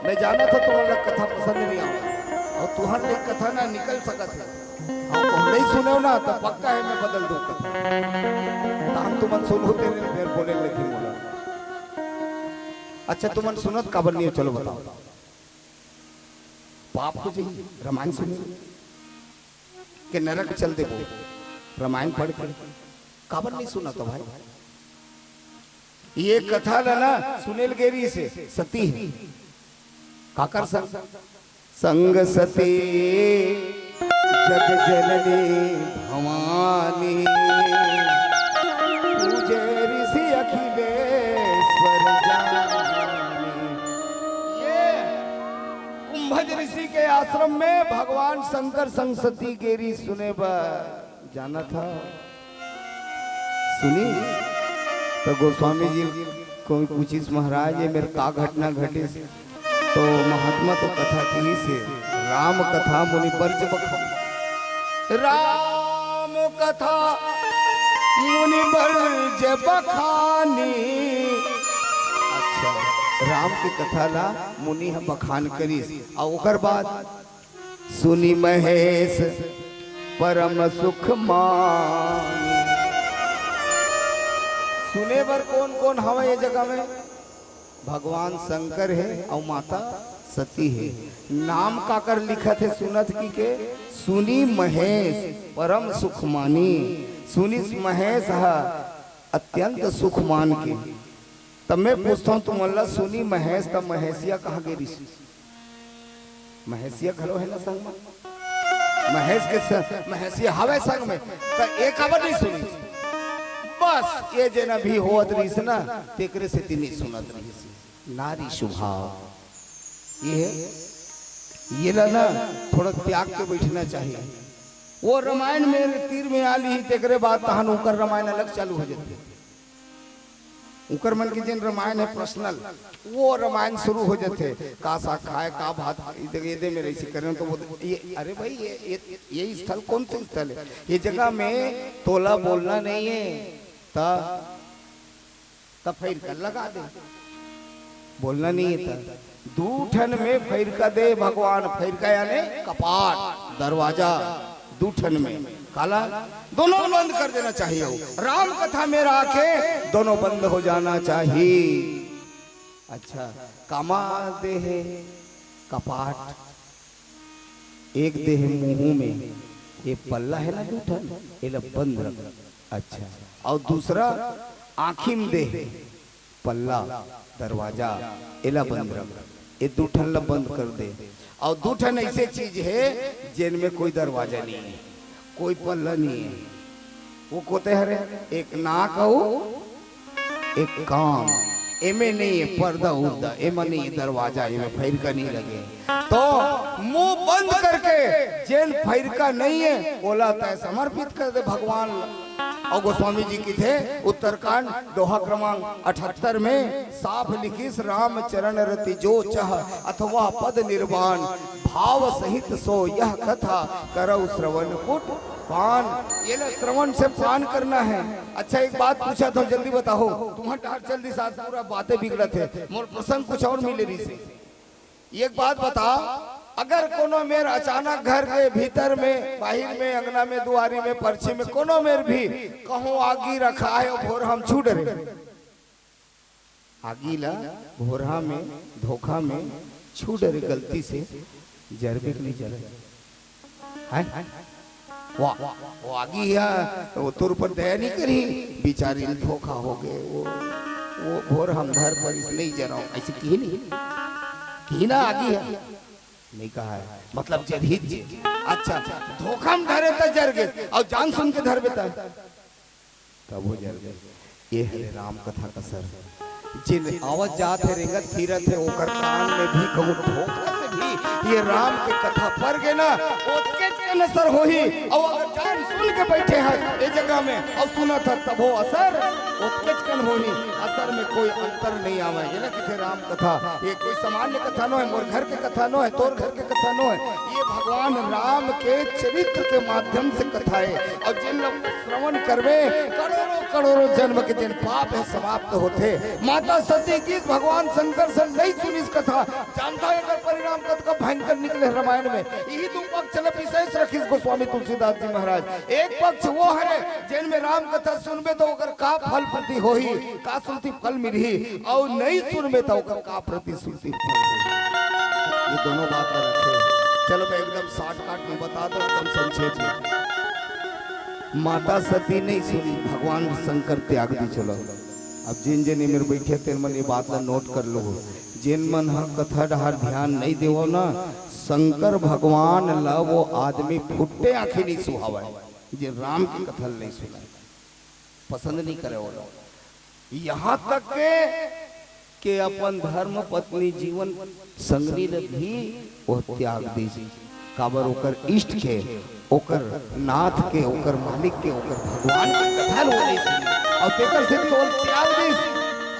मैं जानत हों तुमन ला कथा पसंद नहीं आवे, अउ तुहर ले कथा ना निकल सकत हे। अउ तुम नहीं सुनेव ना, त पक्का हे मैं बदल दूं कथा। त हम तुमन सुनहू ते नहीं, फेर बोले लगी मोला। अच्छा, तुमन सुनत काबर नहीं हो? चलो बताओ। पाप हो जाही रामायण सुन के, नरक चल देबो रामायण पढ़ के। काबर नहीं सुनत हो भाई? ये कथा ला ना सुने ल गे रिहिसे सती ह। काकर संग? संग सती जग जननी भवानी, पूजे ऋषि अखिलेश्वर जानी। ये कुंभज ऋषि के आश्रम में भगवान शंकर संग सती गे रिहिस सुने बर। जानत हव? सुनी, त गोस्वामी जी कोई पूछिस, महाराज, ये मेर का घटना घटिस? तो महात्मा तो कथा किहिसे, राम कथा मुनि बरज बखानी। राम कथा मुनि बरज बखानी। अच्छा, राम के कथा ला मुनि ह बखान करिस, अउ ओकर बाद सुनि महेश परम सुख मानी। सुने बर कोन कोन हवय ये जगह में? भगवान शंकर हे अउ माता सती हे। नाम काकर लिखत हे सुनत कि के? सुनी महेश परम सुख मानी। सुनिस महेश ह अत्यंत सुख मान के। तब मैं पूछता हूँ तुमन ला, सुनी महेश, तब महेशिया कहाँ गे रिहिस? महेशिया घलो हे ना संग में? महेश के स-, महेशिया हवे संग में, त ए काबर नहीं सुनी? बस ये जेन अभी होवत रहिस ना, तेकरे सेती नहीं सुनत रहिस। नारी स्वभाव ये हे, ये ला ना थोड़ा त्याग के बैठना चाहिए। वो रामायण में तीर में आ ली, तेकरे बाद तहन ओकर रामायण अलग चालू हो जाथे। उकर मन के जेन रामायण हे पर्सनल, वो रामायण शुरू हो जाथे। का साग खाए, का भात, ये दे, ये दे मेरे इसी करें तो वो ये, अरे भाई, ये, ये, ये स्थल कौन से स्थल है? ये जगह में तोला बोलना नहीं है, ता, ता फैर कर लगा दे, बोलना नहीं है ता। दू ठन में फैर कर दे भगवान, फैर कर यानी कपाट, दरवाजा, दू ठन में काला दोनों बंद कर देना चाहिए। हो राम कथा में रह के दोनों बंद हो जाना चाहिए। अच्छा, कामा दे हे कपाट, एक दे हे मुंह में, ये पल्ला है ना दू ठन, एला बंद रख। अच्छा, और दूसरा आँखी में दे हे पल्ला, दरवाजा, एला बंद रख, ये दू ठन ला बंद कर दे। और दू ठन ऐसे चीज है जिनमें कोई दरवाजा नहीं है, कोई पल्ला नहीं है। वो कोते हरे, एक नाक अउ एक कान, एमे नहीं है पर्दा उर्दा, एमे नहीं है दरवाजा, एमे फैरका नहीं लगे। तो मुंह बंद करके जेन फैरका नहीं है, ओला तय समर्पित कर दे भगवान ला। और गोस्वामी जी की थे उत्तरकांड दोहा क्रमांक अठहत्तर में साफ लिखिस, "राम चरण रति जो चह अथवा पद निर्वाण, भाव सहित सो यह कथा करौ श्रवण कुट पान।" ये ला श्रवण से पान करना है। अच्छा, एक बात पूछा था, जल्दी बताओ, तुम्हारा डहर चल दी साथ, पूरा बातें बिगड़त है, मोर प्रसंग कुछ और मिले रही से। एक बात बता, अगर कोनो मेर अचानक घर के भीतर में, बाहिर में, अंगना में, दुआरी में, परछी में, कोनो मेर भी कहूँ आगी रखा है, भोर हम छू डरे, आगी ला भोरहा में, धोखा में छू डरे गलती से, जरबे के नहीं जरे? हैं? वाह, वो आगी है, वो तोर ऊपर दया नहीं करी, बेचारी धोखा हो गए, वो, वो भोर हम धर पर इस नहीं जराओ, ऐसे की नहीं, की ना आगी है, नहीं कहा है, मतलब जरहित जे। अच्छा, धोखा में धरे त जर गए, और जान सुन के धर बेता, तब हो जर गए। ये हरे राम कथा का सर। जिन आवत जात है, रेंगत फिरत है, ओकर कान में भी कहूँ धोखा से भी ये राम के कथा पर गे ना, ओतकेच कन असर होही। और अगर जान सुन के बैठे हैं ये जगह में और सुनत है, तब हो असर ओतकेच कन होही, असर में कोई अंतर नहीं आवे। ये ना किथे राम कथा, ये कोई सामान्य कथा नो है, मोर घर के कथा नो है, तोर घर के कथा नो है, ये भगवान राम के चरित्र के माध्यम से कथा है। और जिन लोग श्रवण करवे, करोड़ों करोड़ों जन्म के जिन पाप है समाप्त होथे। माता सती की भगवान शंकर से नहीं सुनिस कथा, जानता है एकर परिणाम कतका भयंकर निकले रामायण में। यही दू पक्ष ल विशेष रखिस गोस्वामी तुलसीदास जी महाराज। एक पक्ष वो हरे जेन में राम कथा सुनबे तो ओकर का फल प्रति होही, का सुनती फल मिलही, और नहीं सुनबे तो ओकर का प्रति सुनती फल होही। ये दोनों बात रखे। चलो, मैं एकदम शॉर्टकट में बता दूं, एकदम संक्षेप में। माता सती नहीं सुनी, भगवान शंकर त्याग दी। चलो, अब जिन जिन मेरे बैठे तेन मन ये बात ला नोट कर लो। जिन मन ह कथा डहार ध्यान नहीं देवो ना, शंकर भगवान ला वो आदमी फुट्टे आंखें नहीं सुहावे, जे राम की कथा नहीं सुनाए, पसंद नहीं करे वो लोग। यहाँ तक के, के अपन धर्म पत्नी जीवन संगनी ल भी वो त्याग दीस। काबर ओकर इष्ट के, ओकर नाथ के, ओकर मालिक के, ओकर भगवान के कथा ल वो नहीं सुनी। और तेकर से भी वो त्याग दीस।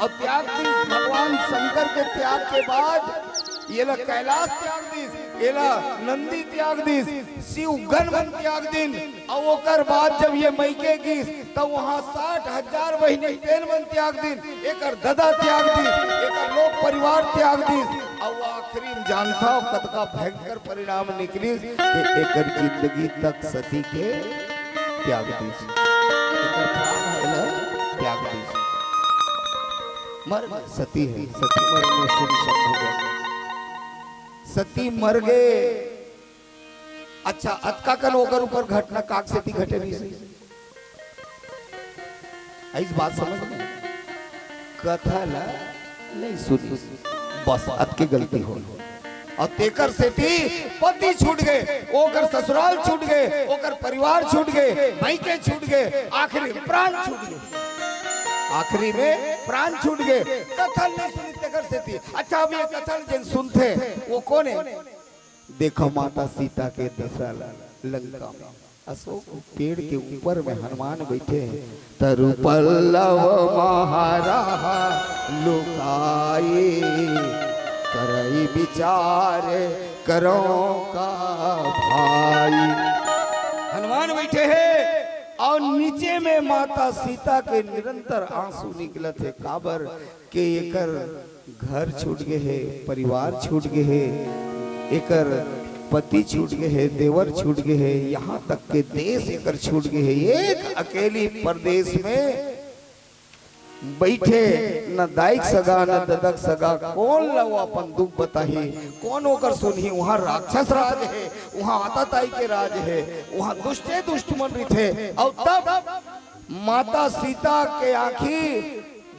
और त्याग दीस, भगवान शंकर के त्याग के बाद ये ला कैलाश त्याग दीस, ये ला नंदी त्याग दीस, शिव गण मन त्याग दिन। और ओकर बाद जब ये मइके गीस, तब वहाँ साठ हजार बहिनी तेन मन त्याग दिन, एकर ददा त्याग दीस, एकर लोग परिवार त्याग दीस, और वो आखिरी में जानता हो कतका भयंकर परिणाम निकलिस कि एकर जिंदगी तक सती के त्याग दीस, एकर प्राण है ना त्याग दीस। मर गे, सती हे, सती मरन में सूर्य शांत हो गे। सती मर गे। अच्छा, अतका कन ओकर ऊपर घटना काक सेती घटे रहिस? आइस बात समझ में? कथा ला नहीं सुनिस, बस अतके गलती होय। अउ तेकर सेती पति छूट गे, ओकर ससुराल छूट गे, ओकर परिवार छूट गे, मायके छूट गे, आखिरी में प्राण छूट गे, आखिरी में प्राण छूट गे। कथा नहीं सुनिस तेकर सेती। अच्छा, अब ये कथा जेन सुनथे, वो कोन हे? देखो माता सीता के दशा ला लंका में। अशोक पेड़ के ऊपर में हनुमान बैठे हैं। तरु पल्लव महारा लुकाई, करई विचार करो का भाई। हनुमान बैठे हैं और नीचे में माता सीता के निरंतर आंसू निकलत हे। काबर के एकर घर छूट गे हे, परिवार छूट गे हे, एकर पति छूट गे हे, देवर छूट गे हे, यहाँ तक के देश एकर छूट गे हे। एक अकेली परदेश में बैठे, न दाई के सगा, न ददा के सगा, कोन ला वो अपन दुख बताही, कोन ओकर सुनही? वहाँ राक्षस राज हे, वहाँ आताताई के राज हे, वहाँ दुष्टे दुष्ट मन रहिथे। अउ तब माता सीता के आँखी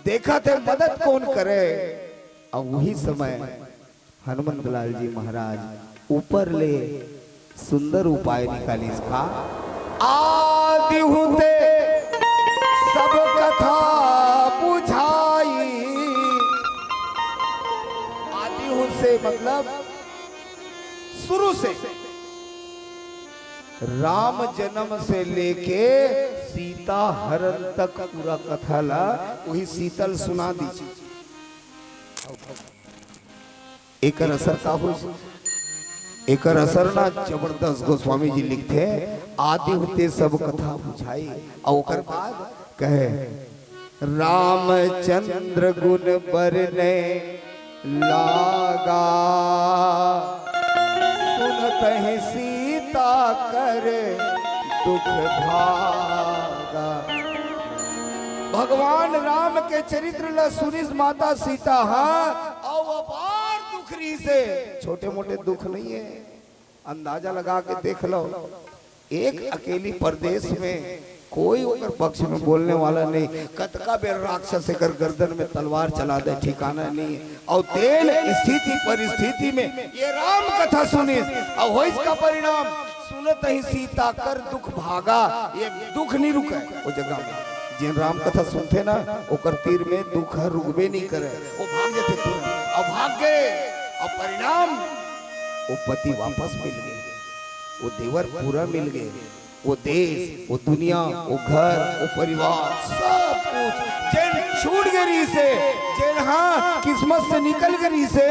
देखत हे, मदद कोन करे? अउ वही समय हनुमंत लाल जी महाराज ऊपर ले सुंदर उपाय निकालिस का? आदिहु ते सब कथा बुझाई। आदिहु से मतलब शुरू से, राम जन्म से लेके सीता हरण तक पूरा कथा ला वही सीता ल सुना दीस। एकर असर का होइस? एकर असर ना जबरदस्त। गोस्वामी जी लिखथे, आदिहु ते सब कथा बुझाई, अउ ओकर बाद कहे, रामचंद्र गुण बरने लागा, सुनतहि सीता कर दुख भागा। भगवान राम के चरित्र ल सुनिस माता सीता ह, अउ अपार दुख रहिसे। छोटे मोटे दुख नहीं हे, अंदाजा लगा के देख लो। एक अकेली परदेश में कोई ओकर पक्ष में बोलने वाला नहीं। कतका बेर राक्षस एकर गर्दन में तलवार चला दे, ठिकाना नहीं हे। अउ तेन स्थिति परिस्थिति में ये राम कथा सुनिस, अउ होइस का परिणाम? सुनतहि सीता कर दुख भागा। ये दुख नहीं रुके वो जगह में। जेन राम कथा सुनथे ना, ओकर तीर में दुख ह रुकबे नहीं करे, वो भाग जाथे तुरंत। अउ भाग गे, अउ परिणाम, वो पति वापस मिल गे, वो देवर पूरा मिल गे, वो देश, वो दुनिया, वो घर, वो परिवार, सब कुछ जेन छूट गे रहिसे, जेन, हाँ, किस्मत से निकल गे रहिसे,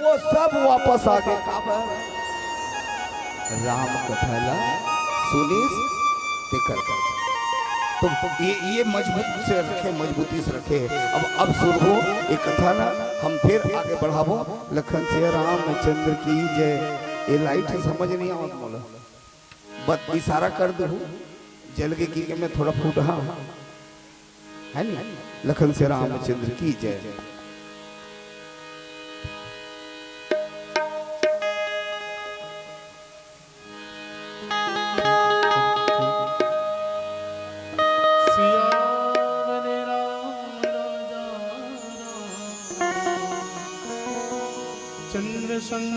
वो सब वापस आ गे। काबर? राम कथा ला सुनिस तेकर। तो ये, ये मजबूत से रखे, मजबूती से रखे। अब, अब सुनबो ये कथा ला, हम फिर आगे बढ़ाबो। लखन सिया रामचंद्र की जय। ये लाइट ह समझ नहीं आवत मोला, बस इशारा कर दू, जल के की के मैं थोड़ा फूट, हाँ, है नी? लखन सिया रामचंद्र की जय। सियावर राम राजा राम। चंद्र संग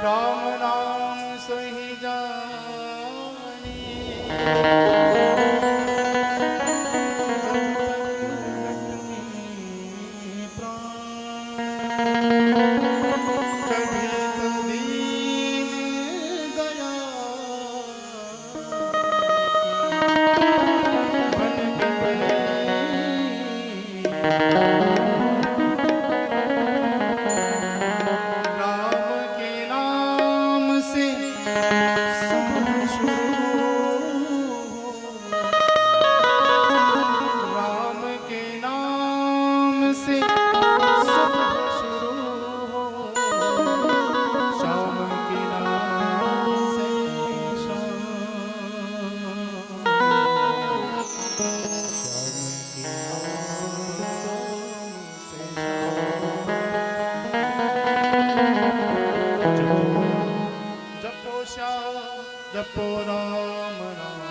राम नाम सही जानी। प्राण कभी कभी दया राम के नाम से सब शुरू हो। जपो राम नाम।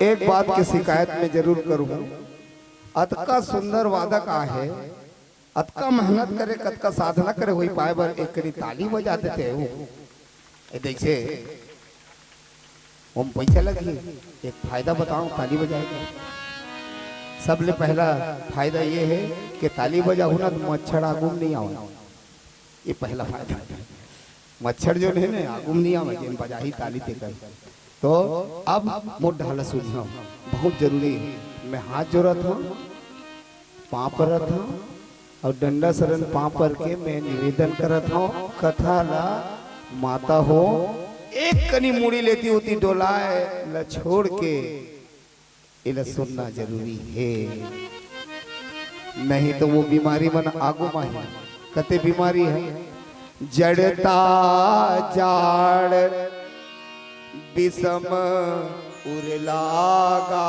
एक बात के शिकायत मैं जरूर करूँ, अतका सुंदर वादक आहे, अतका मेहनत करे, कतका साधना करे, होई पाए बर एक करी ताली बजा देते हो। ए, जैसे ओम पैसा लगही, एक फायदा बताओ ताली बजाए के। सबले पहला फायदा ये है कि ताली बजाहू ना तो मच्छर आगू में नहीं आवे। ये पहला फायदा। मच्छर जो है ना, आगू में नहीं आवे, जेन बजाही ताली तेकर। तो अब मोर ढाला सुनियो, बहुत जरूरी है। मैं हाथ जोड़त हूँ, पाँव परत हूँ और डंडा शरण पाँव पर के मैं निवेदन करत हूँ, कथा ला माता हो, एक कनी मुड़ी लेती होती डोलाए ला छोड़ के एला सुनना जरूरी है, नहीं तो वो बीमारी मन आगू माही। कते बीमारी है, जड़ता जाड़ विषम उरलागा।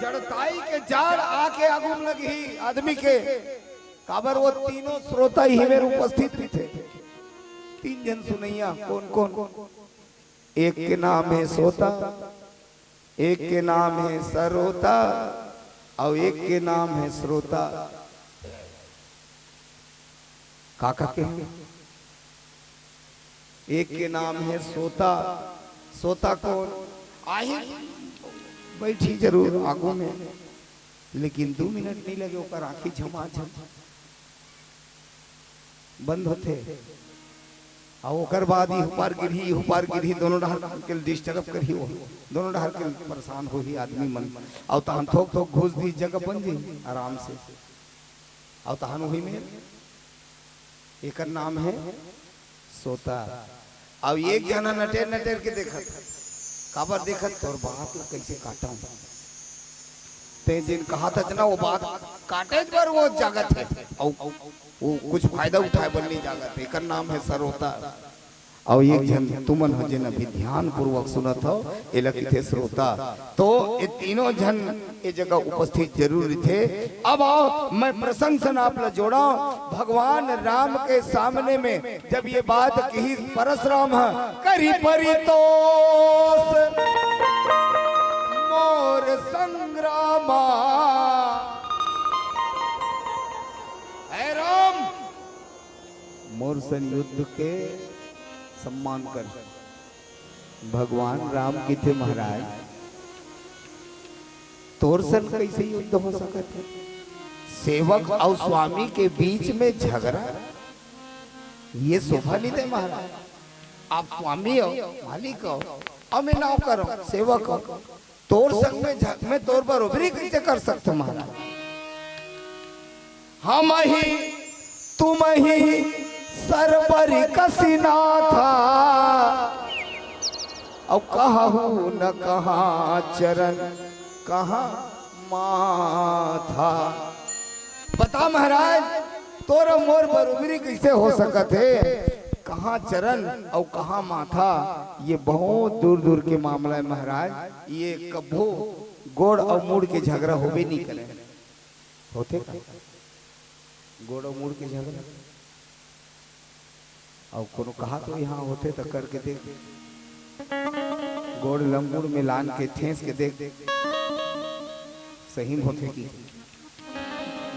जड़ताई के जाड़ आके आगू में लगही आदमी के, काबर वो तीनों श्रोता ही मेर उपस्थित रहिथे। तीन झन सुनैया, कौन कौन? एक के नाम है सोता, एक के नाम है सरोता, और एक के नाम है श्रोता। काका के एक के नाम है सोता। सोता कौन? आही बैठी जरूर आगू में, लेकिन दू मिनट नहीं लगे, ओकर आँखी झमाझम बंद होथे। अउ ओकर बाद इहू पार गिरही, इहू पार गिरही, दोनों डहर के डिस्टर्ब करही, वो दोनों डहर के परेशान होही आदमी मन। अउ तहन थोक थोक घुस दी, जगह बन जाही आराम से। अउ तहन वही में एकर नाम है सोता। अउ एक जना नटेर नटेर के देखत, काबर देखत? तोर बात ला कैसे काटूं? ते जिन कहा था ना, वो बात काटे बर वो जागत है, अउ वो कुछ फायदा उठाए बर नहीं जागत है। एकर नाम है सरोता। अउ एक झन तुमन ह जेन अभी ध्यानपूर्वक सुनत हव, एला कहिथे श्रोता। तो ये तीनों झन ए जगह उपस्थित जरूर रहिथे। अब आओ, मैं प्रसंग सन आप ला जोड़ाओ। भगवान राम के सामने में जब ये बात कही परसराम ह, करी परितोष मोर संग्रामा। हे राम, मोर सन युद्ध के सम्मान कर। भगवान राम कहिथे, महाराज, तोर सन कैसे युद्ध हो सकत है? सेवक अउ स्वामी के बीच में झगड़ा, ये शोभा नहीं दे महाराज। आप स्वामी हो, मालिक हो, अउ मैं नौकर हूँ, सेवक हूँ। तोर संग में झ-, मैं तोर बरोबरी कैसे कर सकता महाराज? हम ही, तुम ही, सरबर कसिना था। अब कहू न कहाँ चरण, कहाँ माथा। बता महाराज, तोर मोर बरोबरी कैसे हो सकत है? कहाँ चरण अउ कहाँ माथा, ये बहुत दूर दूर के मामला है महाराज। ये कभू गोड़ अउ मूड़ के झगड़ा होबे नहीं करे। होथे का? गोड़ अउ मूड़ के झगड़ा? अउ कोनो कहा तो यहाँ होथे त करके देख, गोड़ ल मूड़ में लान के ठेस के देख, सही में होथे कि?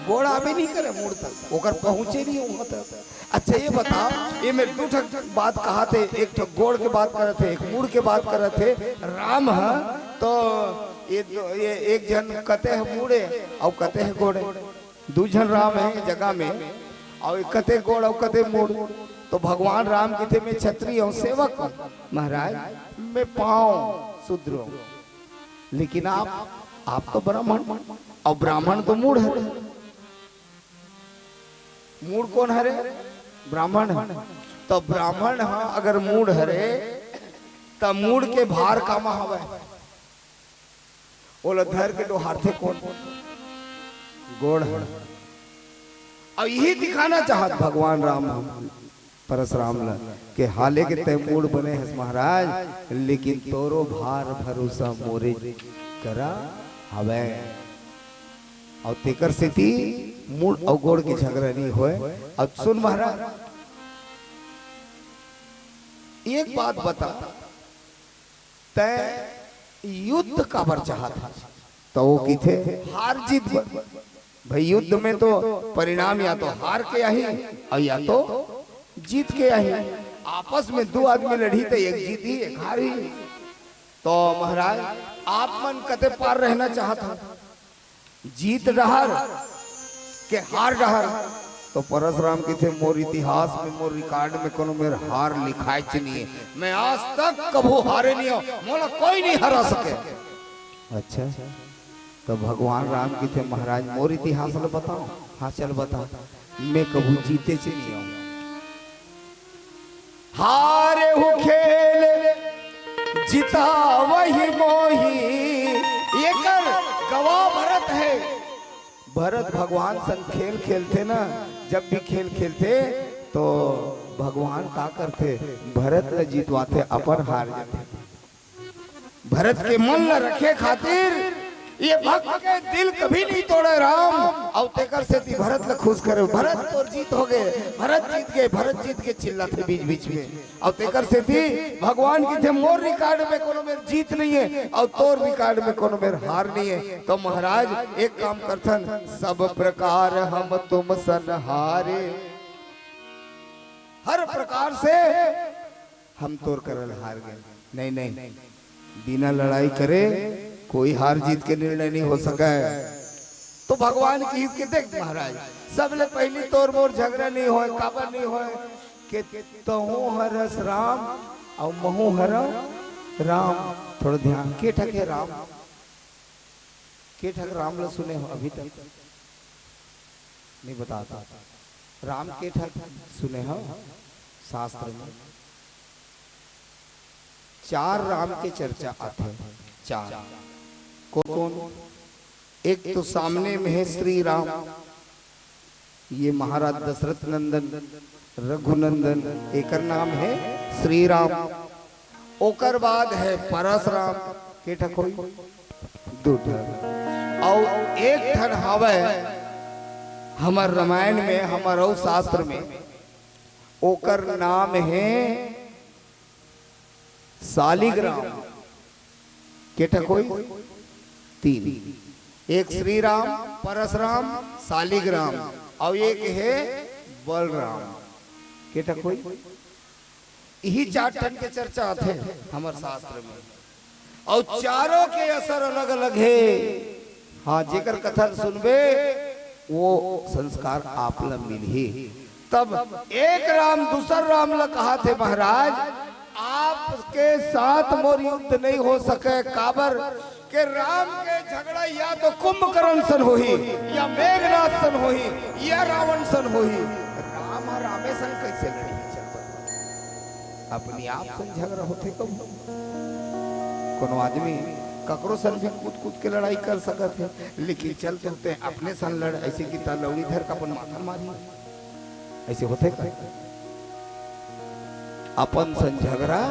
गोड़ आबे नहीं करे मूड़ तक, ओकर पहुँचे नहीं वहाँ तक। अच्छा ये बता, ये मेर दू ठक बात कहा थे, एक ठक गोड़ के बात करत हे, एक मूड़ के बात करत हे। राम ह तो ये, ये एक झन कते ह मूड़े अउ कते ह गोड़े, दू झन राम हे जगह में, अउ एक कते गोड़ अउ कते मूड़। तो भगवान राम कहिथे, मैं छत्री हूँ, सेवक हूँ महाराज, मैं पाँव शूद्र हूँ, लेकिन आप, आप तो ब्राह्मण, अउ ब्राह्मण तो मूड़ हरे। मूड़ कोन हरे? ब्राह्मण ह। तो ब्राह्मण ह अगर मूड़ हरे, त मूड़ के भार कामा हवय? ओला धर के डोहारथे कोन? गोड़ ह। अब यही दिखाना चाहत भगवान राम ह परसराम ल, के हाले के तै मूड़ बने हस महाराज, लेकिन तोरो भार भरोसा मोरे करा हवय। अउ तेकर सेती मूड़ अउ गोड़ के झगड़ा नहीं होय। अब सुन महाराज, एक बात बता, तैं युद्ध काबर चाहत हस? त वो किथे, हार जीत बर। भाई, युद्ध में तो परिणाम या तो हार के आही अउ या तो जीत के आही। आपस में दू आदमी लड़ही त एक जीतही, एक हारही। तो महाराज, आप मन कते पार रहना चाहत हव, जीत डहर के हार डहर? तो परसराम किथे, मोर इतिहास में, मोर रिकॉर्ड में कोनो मेर हार लिखायच नइ हे। मैं आज तक कभू हारे नइ हंव, मोला कोई नइ हरा सके। अच्छा, तो भगवान राम किथे, महाराज, मोर इतिहास ल बताओ। हाँ, चल बता। मैं कभू जीतेच नइ हंव। हारे हूँ खेल जितावही मोही, एकर गवाह भरत हे। भरत भगवान संग खेल खेलथे ना, जब भी खेल खेलथे तो भगवान का करथे, भरत ल जितवाथे, अपन हार जाथे। भरत के मन ल रखे खातिर ये भक्त के दिल कभी नइ तोड़े राम, अउ तेकर सेती भरत ल खुश करे। भरत तोर जीत हो गे, भरत जीत गे, भरत जीत गे चिल्लाथे बीच बीच में। अउ तेकर सेती भगवान किथे, मोर रिकॉर्ड में कोनो मेर जीत नइ हे अउ तोर रिकॉर्ड में कोनो मेर हार नइ हे। तो महाराज, एक काम करथन, सब प्रकार हम तुम सन हारे, हर प्रकार से हम तोर करा ल हार गेन। नहीं, नहीं, बिना लड़ाई करे कोई हार जीत के निर्णय नइ हो सकय। तो भगवान किहिस के, देख महाराज, सबले पहिली तोर मोर झगरा नइ होय, काबर नइ होय के तहूँ हरस राम अउ महूँ हरंव राम। थोड़ा ध्यान, के ठक हे राम? के ठक राम ल सुने हो अभी तक? नइ बतावत। राम के ठक सुने हो शास्त्र में? चार राम के चर्चा आथे। चार। कोन कोन? एक तो सामने में हे श्री राम, ये महाराज दशरथ नंदन, रघुनंदन, एकर नाम हे श्री राम। ओकर बाद हे परसराम, के ठक होही? दू ठक। अउ एक ठन हवय हमर रामायण में, हमर अउ शास्त्र में, ओकर नाम हे शालिग्राम। के ठक होही? तीन। एक श्री राम, परसराम, शालिग्राम, अउ एक हे बलराम। के ठक होही? इही चार ठन के चर्चा आथे हमर शास्त्र में। अउ चारों के असर अलग-अलग हे। हाँ, जेकर कथा ल सुनबे, वो संस्कार आप ल मिलही। तब एक राम दूसर राम ल कहाथे, महाराज, आपके साथ मोर युद्ध नइ हो सकय, काबर के राम के झगड़ा या तो कुंभकर्ण सन होही, या मेघनाथ सन होही, या रावण सन होही। राम ह रामे सन कइसे लड़ही? चल बता। अपने आप सन झगड़ा होथे कभू? कोनो आदमी ककरो सन भी कूद कूद के लड़ाई कर सकत हे, लेकिन चल तो ते अपने सन लड़, अइसे कि त लौड़ी धर के अपन माथा मारही। अइसे होथे का? अपन सन झगड़ा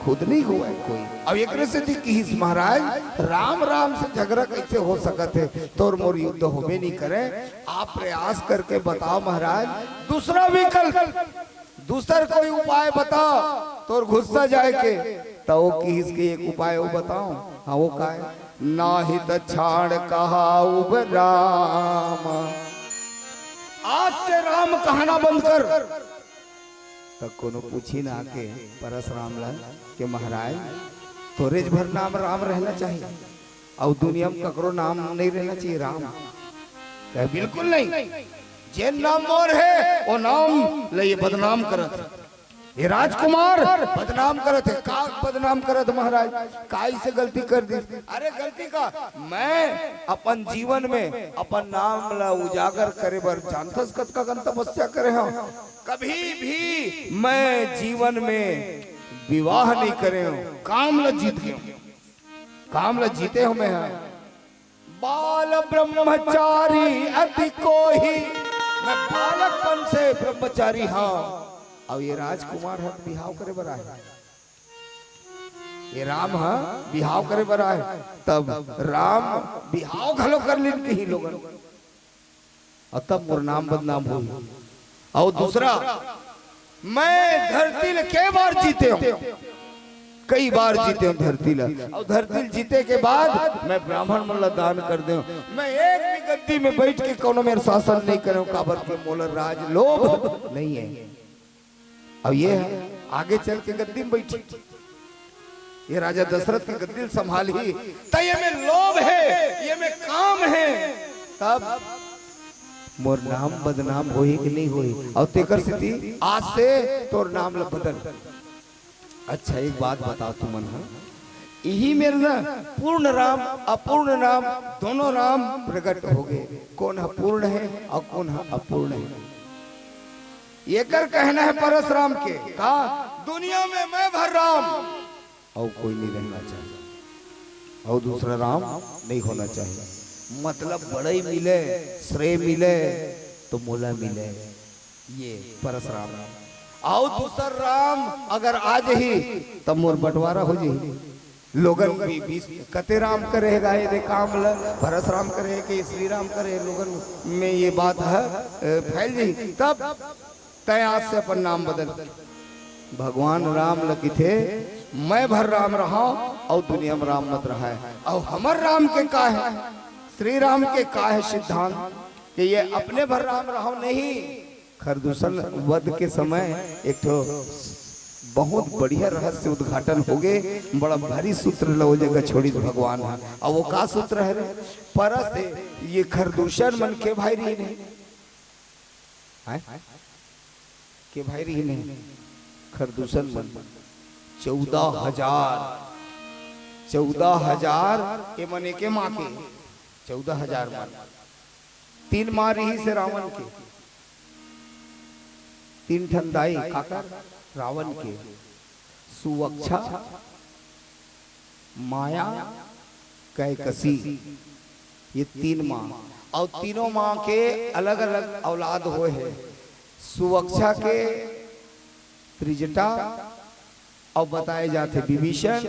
खुद नइ होवय कोई। अब एकरे सेती किहिस महाराज, राम राम से झगड़ा कइसे हो सकत हे? तोर मोर युद्ध होबे नइ करे। आप प्रयास करके बताओ महाराज, दूसरा विकल्प, दूसर कोई उपाय बताओ, तोर गुस्सा जाय के। त वो किहिस के एक उपाय वो बताओ। हाँ, वो काय? नाहि त छाड़ कहाउब राम। आज से राम कहना बंद कर। त कोनो पूछी ना के परसराम ल के महाराज, तोरेच भर नाम राम रहना चाहिए, अउ दुनिया में ककरो नाम नइ रहना चाहिए राम। कहे, बिल्कुल नहीं, जेन नाम मोर हे, वो नाम ल ये बदनाम करत हे। ये राजकुमार बदनाम करत हे। का बदनाम करत महाराज? का इसे गलती कर दी? अरे गलती का, मैं अपन जीवन में अपन नाम ला उजागर करे बर जानथस कतका कन तपस्या करे हंव। कभी भी मैं जीवन में विवाह नहीं करे हंव, काम ला जीत गए हंव, काम ला जीते हंव मैं हा। बाल ब्रह्मचारी अति कोही, मैं बालकपन से ब्रह्मचारी हंव। अउ ये राजकुमार ह बिहाव करे बर आए, ये राम ह बिहाव करे बर आए, तब राम बिहाव घलो कर लिन किही लोगन, अउ तब मोर नाम बदनाम होही। अउ दूसरा, मैं धरती ल के बार जीते हंव, कई बार जीते हंव धरती ला, अउ धरती ल जीते के बाद मैं ब्राह्मण मन ला दान कर देंव। मैं एक भी गद्दी में बइठ के कोनो मेर शासन नइ करेंव, काबर के मोला राज लोभ नइ हे। अउ ये ह आगे चल के गद्दी में बइठही, ये राजा दशरथ के गद्दी ल संभालही, त ये में लोभ हे, ये में काम हे, तब मोर नाम बदनाम होही कि नइ होही? अउ तेकर सेती आज से तोर नाम ल बदल। अच्छा, एक बात बताओ तुमन ह, इही मेर न पूर्ण राम, अपूर्ण राम, दोनों राम प्रगट होगे। कोन ह पूर्ण हे अउ कोन ह अपूर्ण हे। एकर कहना हे परसराम के, का दुनिया में मैं भर राम, अउ कोई नइ रहना चाहिए, अउ दूसरा राम नइ होना चाहिए। मतलब बड़ई मिले, श्रेय मिले, त मोला मिले, ये परसराम हे। अउ दूसर राम अगर आ जही, त मोर बंटवारा हो जही। लोगन भी, भी कते राम करे हे गा ये दे काम ल, परसराम करे हे कि श्री राम करे हे, लोगन में ये बात ह, अ, फैल जही। तब तैं आज से अपन नाम बदल। भगवान राम ल किथे, मैं भर राम रहंव अउ दुनिया में राम मत रहय। अउ हमर राम के का हे? श्री राम के का हे सिद्धांत? कि ये अपने भर राम रहंव नहीं। खरदूषण वध के समय एक ठो बहुत बढ़िया रहस्य उद्घाटन होगे, बड़ा भारी सूत्र ल ओ जगह छोड़िस भगवान ह। अउ वो का सूत्र हरे? परस ये खरदूषण मन के भाई रहिन हे, हैं? के भाई रहिन हे? खरदूषण मन। चौदह हजार, चौदह हजार, ये मन एके माँ के, चौदह हजार मन। तीन माँ रहिस हे रावण के, तीन ठन दाई काकर? रावण के। सुवक्षा, माया, कैकसी, ये तीन माँ। अउ तीनों माँ के अलग-अलग औलाद होए हे। सुवक्षा के त्रिजटा अउ बताए जाथे विभीषण,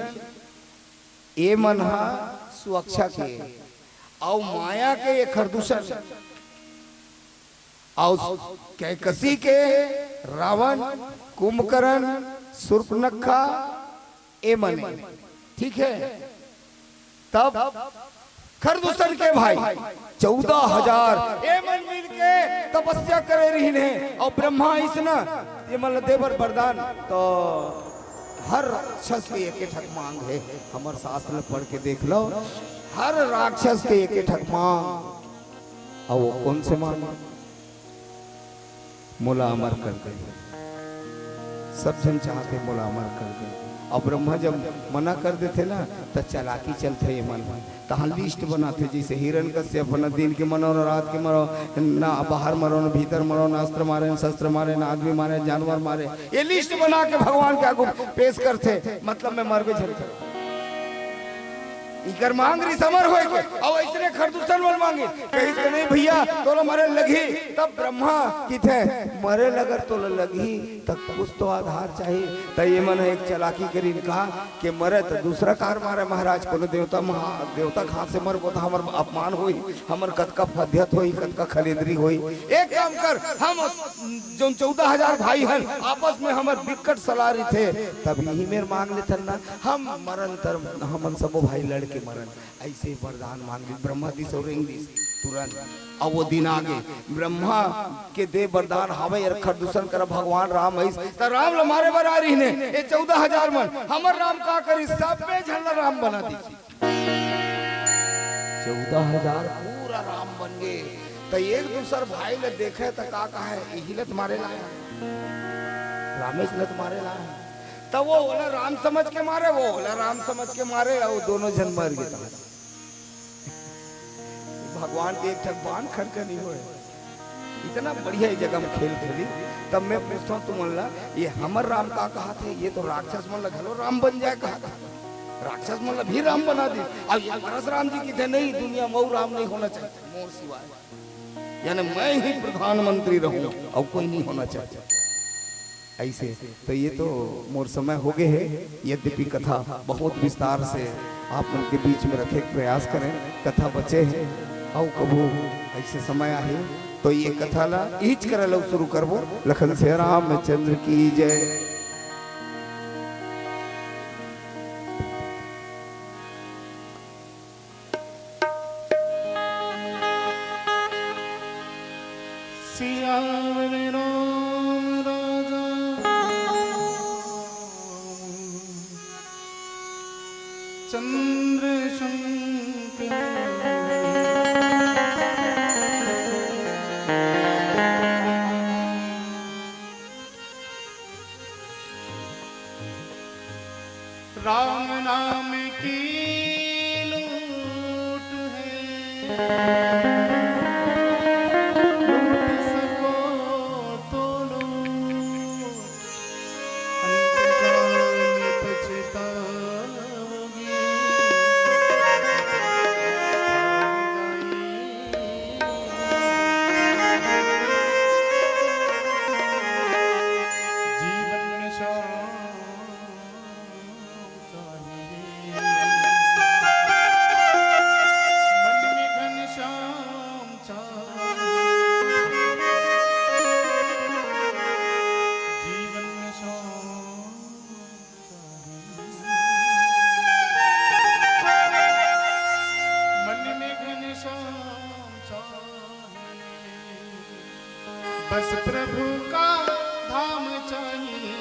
ए मन ह सुवक्षा के, अउ माया के ये खरदूषण, अउ कैकसी के रावण, कुंभकर्ण, शूर्पणखा, ए मन। ठीक हे, तब खरदूषण के भाई चौदह हजार ए मन मिल के तपस्या करे रहिन हे, अउ ब्रह्मा अइसना ये मन ल दे बर वरदान। त हर राक्षस के एके ठक मांग हे, हमर शास्त्र ल पढ़ के देख लो, हर राक्षस के एके ठक मांग। अउ वो कोन से मांग? मोला अमर कर दे। सब झन चाहथे मोला अमर कर दे। अउ ब्रह्मा जब मना कर देथे ना, त चालाकी चलथे ये मन। तहाँ list बनाथे, जइसे हिरण्यकश्यप ह, न दिन के मरो, न रात के मरो, न बाहर मरो, न भीतर मरो, न अस्त्र मारे, न शस्त्र मारे, न आदमी मारे, जानवर मारे। ये list बना के भगवान के आगू पेश करथे, मतलब मैं मरबे झन करो। इकर मांग रिस अमर होए के, अउ अइसने खरदूषण मन मांगे, कहिस के, "नहीं भैया, तोला मरे लगही।" तब ब्रह्मा किथे, "मरे ल अगर तोला लगही, त कुछ तो आधार चाही।" त ये मन एक चालाकी करिन का, के मरे त दूसरा कार मारे महाराज, कोनो देवता महा-, देवता के हाथ से मरबो त हमर अपमान होही, हमर कतका फद्यत होही, कतका खलेंदरी होही। एक काम कर, हम जउन चौदह हजार भाई हन, आपस में हमर बिकट सलाह रहिथे, तब इही मेर मांग लेथन ना, हम मरन त हमन सबो भाई लड़ के मरन। अइसे वरदान मांग ली, ब्रह्मा दिस अउ रेंग दिस तुरंत। अउ वो दिन आगे, ब्रह्मा के दे वरदान हावय, अउ खरदूषण करा भगवान राम अइस, त राम ल मारे बर आ रहिन हे, ए चौदह हजार मन, हमर राम का करिस, सबे झन ल राम बना दिस। चौदह हजार पूरा राम बन गे। त एक दूसर भाई ल देखे त का कहे, "इही ल त मारे लाए, रामेश ल त मारे लाए।" त वो ओला राम समझ के मारे, वो ओला राम समझ के मारे, अउ दोनों झन मर गे। भगवान के एक ठक बाण खरका नहीं होए। इतना बढ़िया ये जगह में खेल खेली। तब मैं पूछता हूँ तुमन ला, ये हमर राम का कहा थे? ये तो राक्षस मन ला घलो राम बन जाए कहा थे, राक्षस मन ला भी राम बना दी। अब ये परसराम जी किथे, "नहीं, दुनिया में अउ राम नहीं होना चाहिए मोर सिवाय, यानी मैं ही प्रधानमंत्री रहूं, अउ कोई नहीं होना चाहिए।" अइसे तो ये तो मोर समय हो गए हे, यद्यपि कथा बहुत विस्तार से आप मन के बीच में रखे के प्रयास करें, कथा बचे हे, अउ कभू अइसे समय आही तो ये कथा ला इहिच करा ला शुरू करबो। लखन सिया रामचंद्र की जय। सियावर राम राजा चंद्र शंकर। राम नाम की लूट है, लूट सको तो लो, अंतकाल पछताओगे। जीवन में शांत चाहिए। मन में घनश्याम चाहिए। जीवन में शांत चाहिए। मन में घनश्याम चाहिए। बस प्रभु का धाम चाहिए।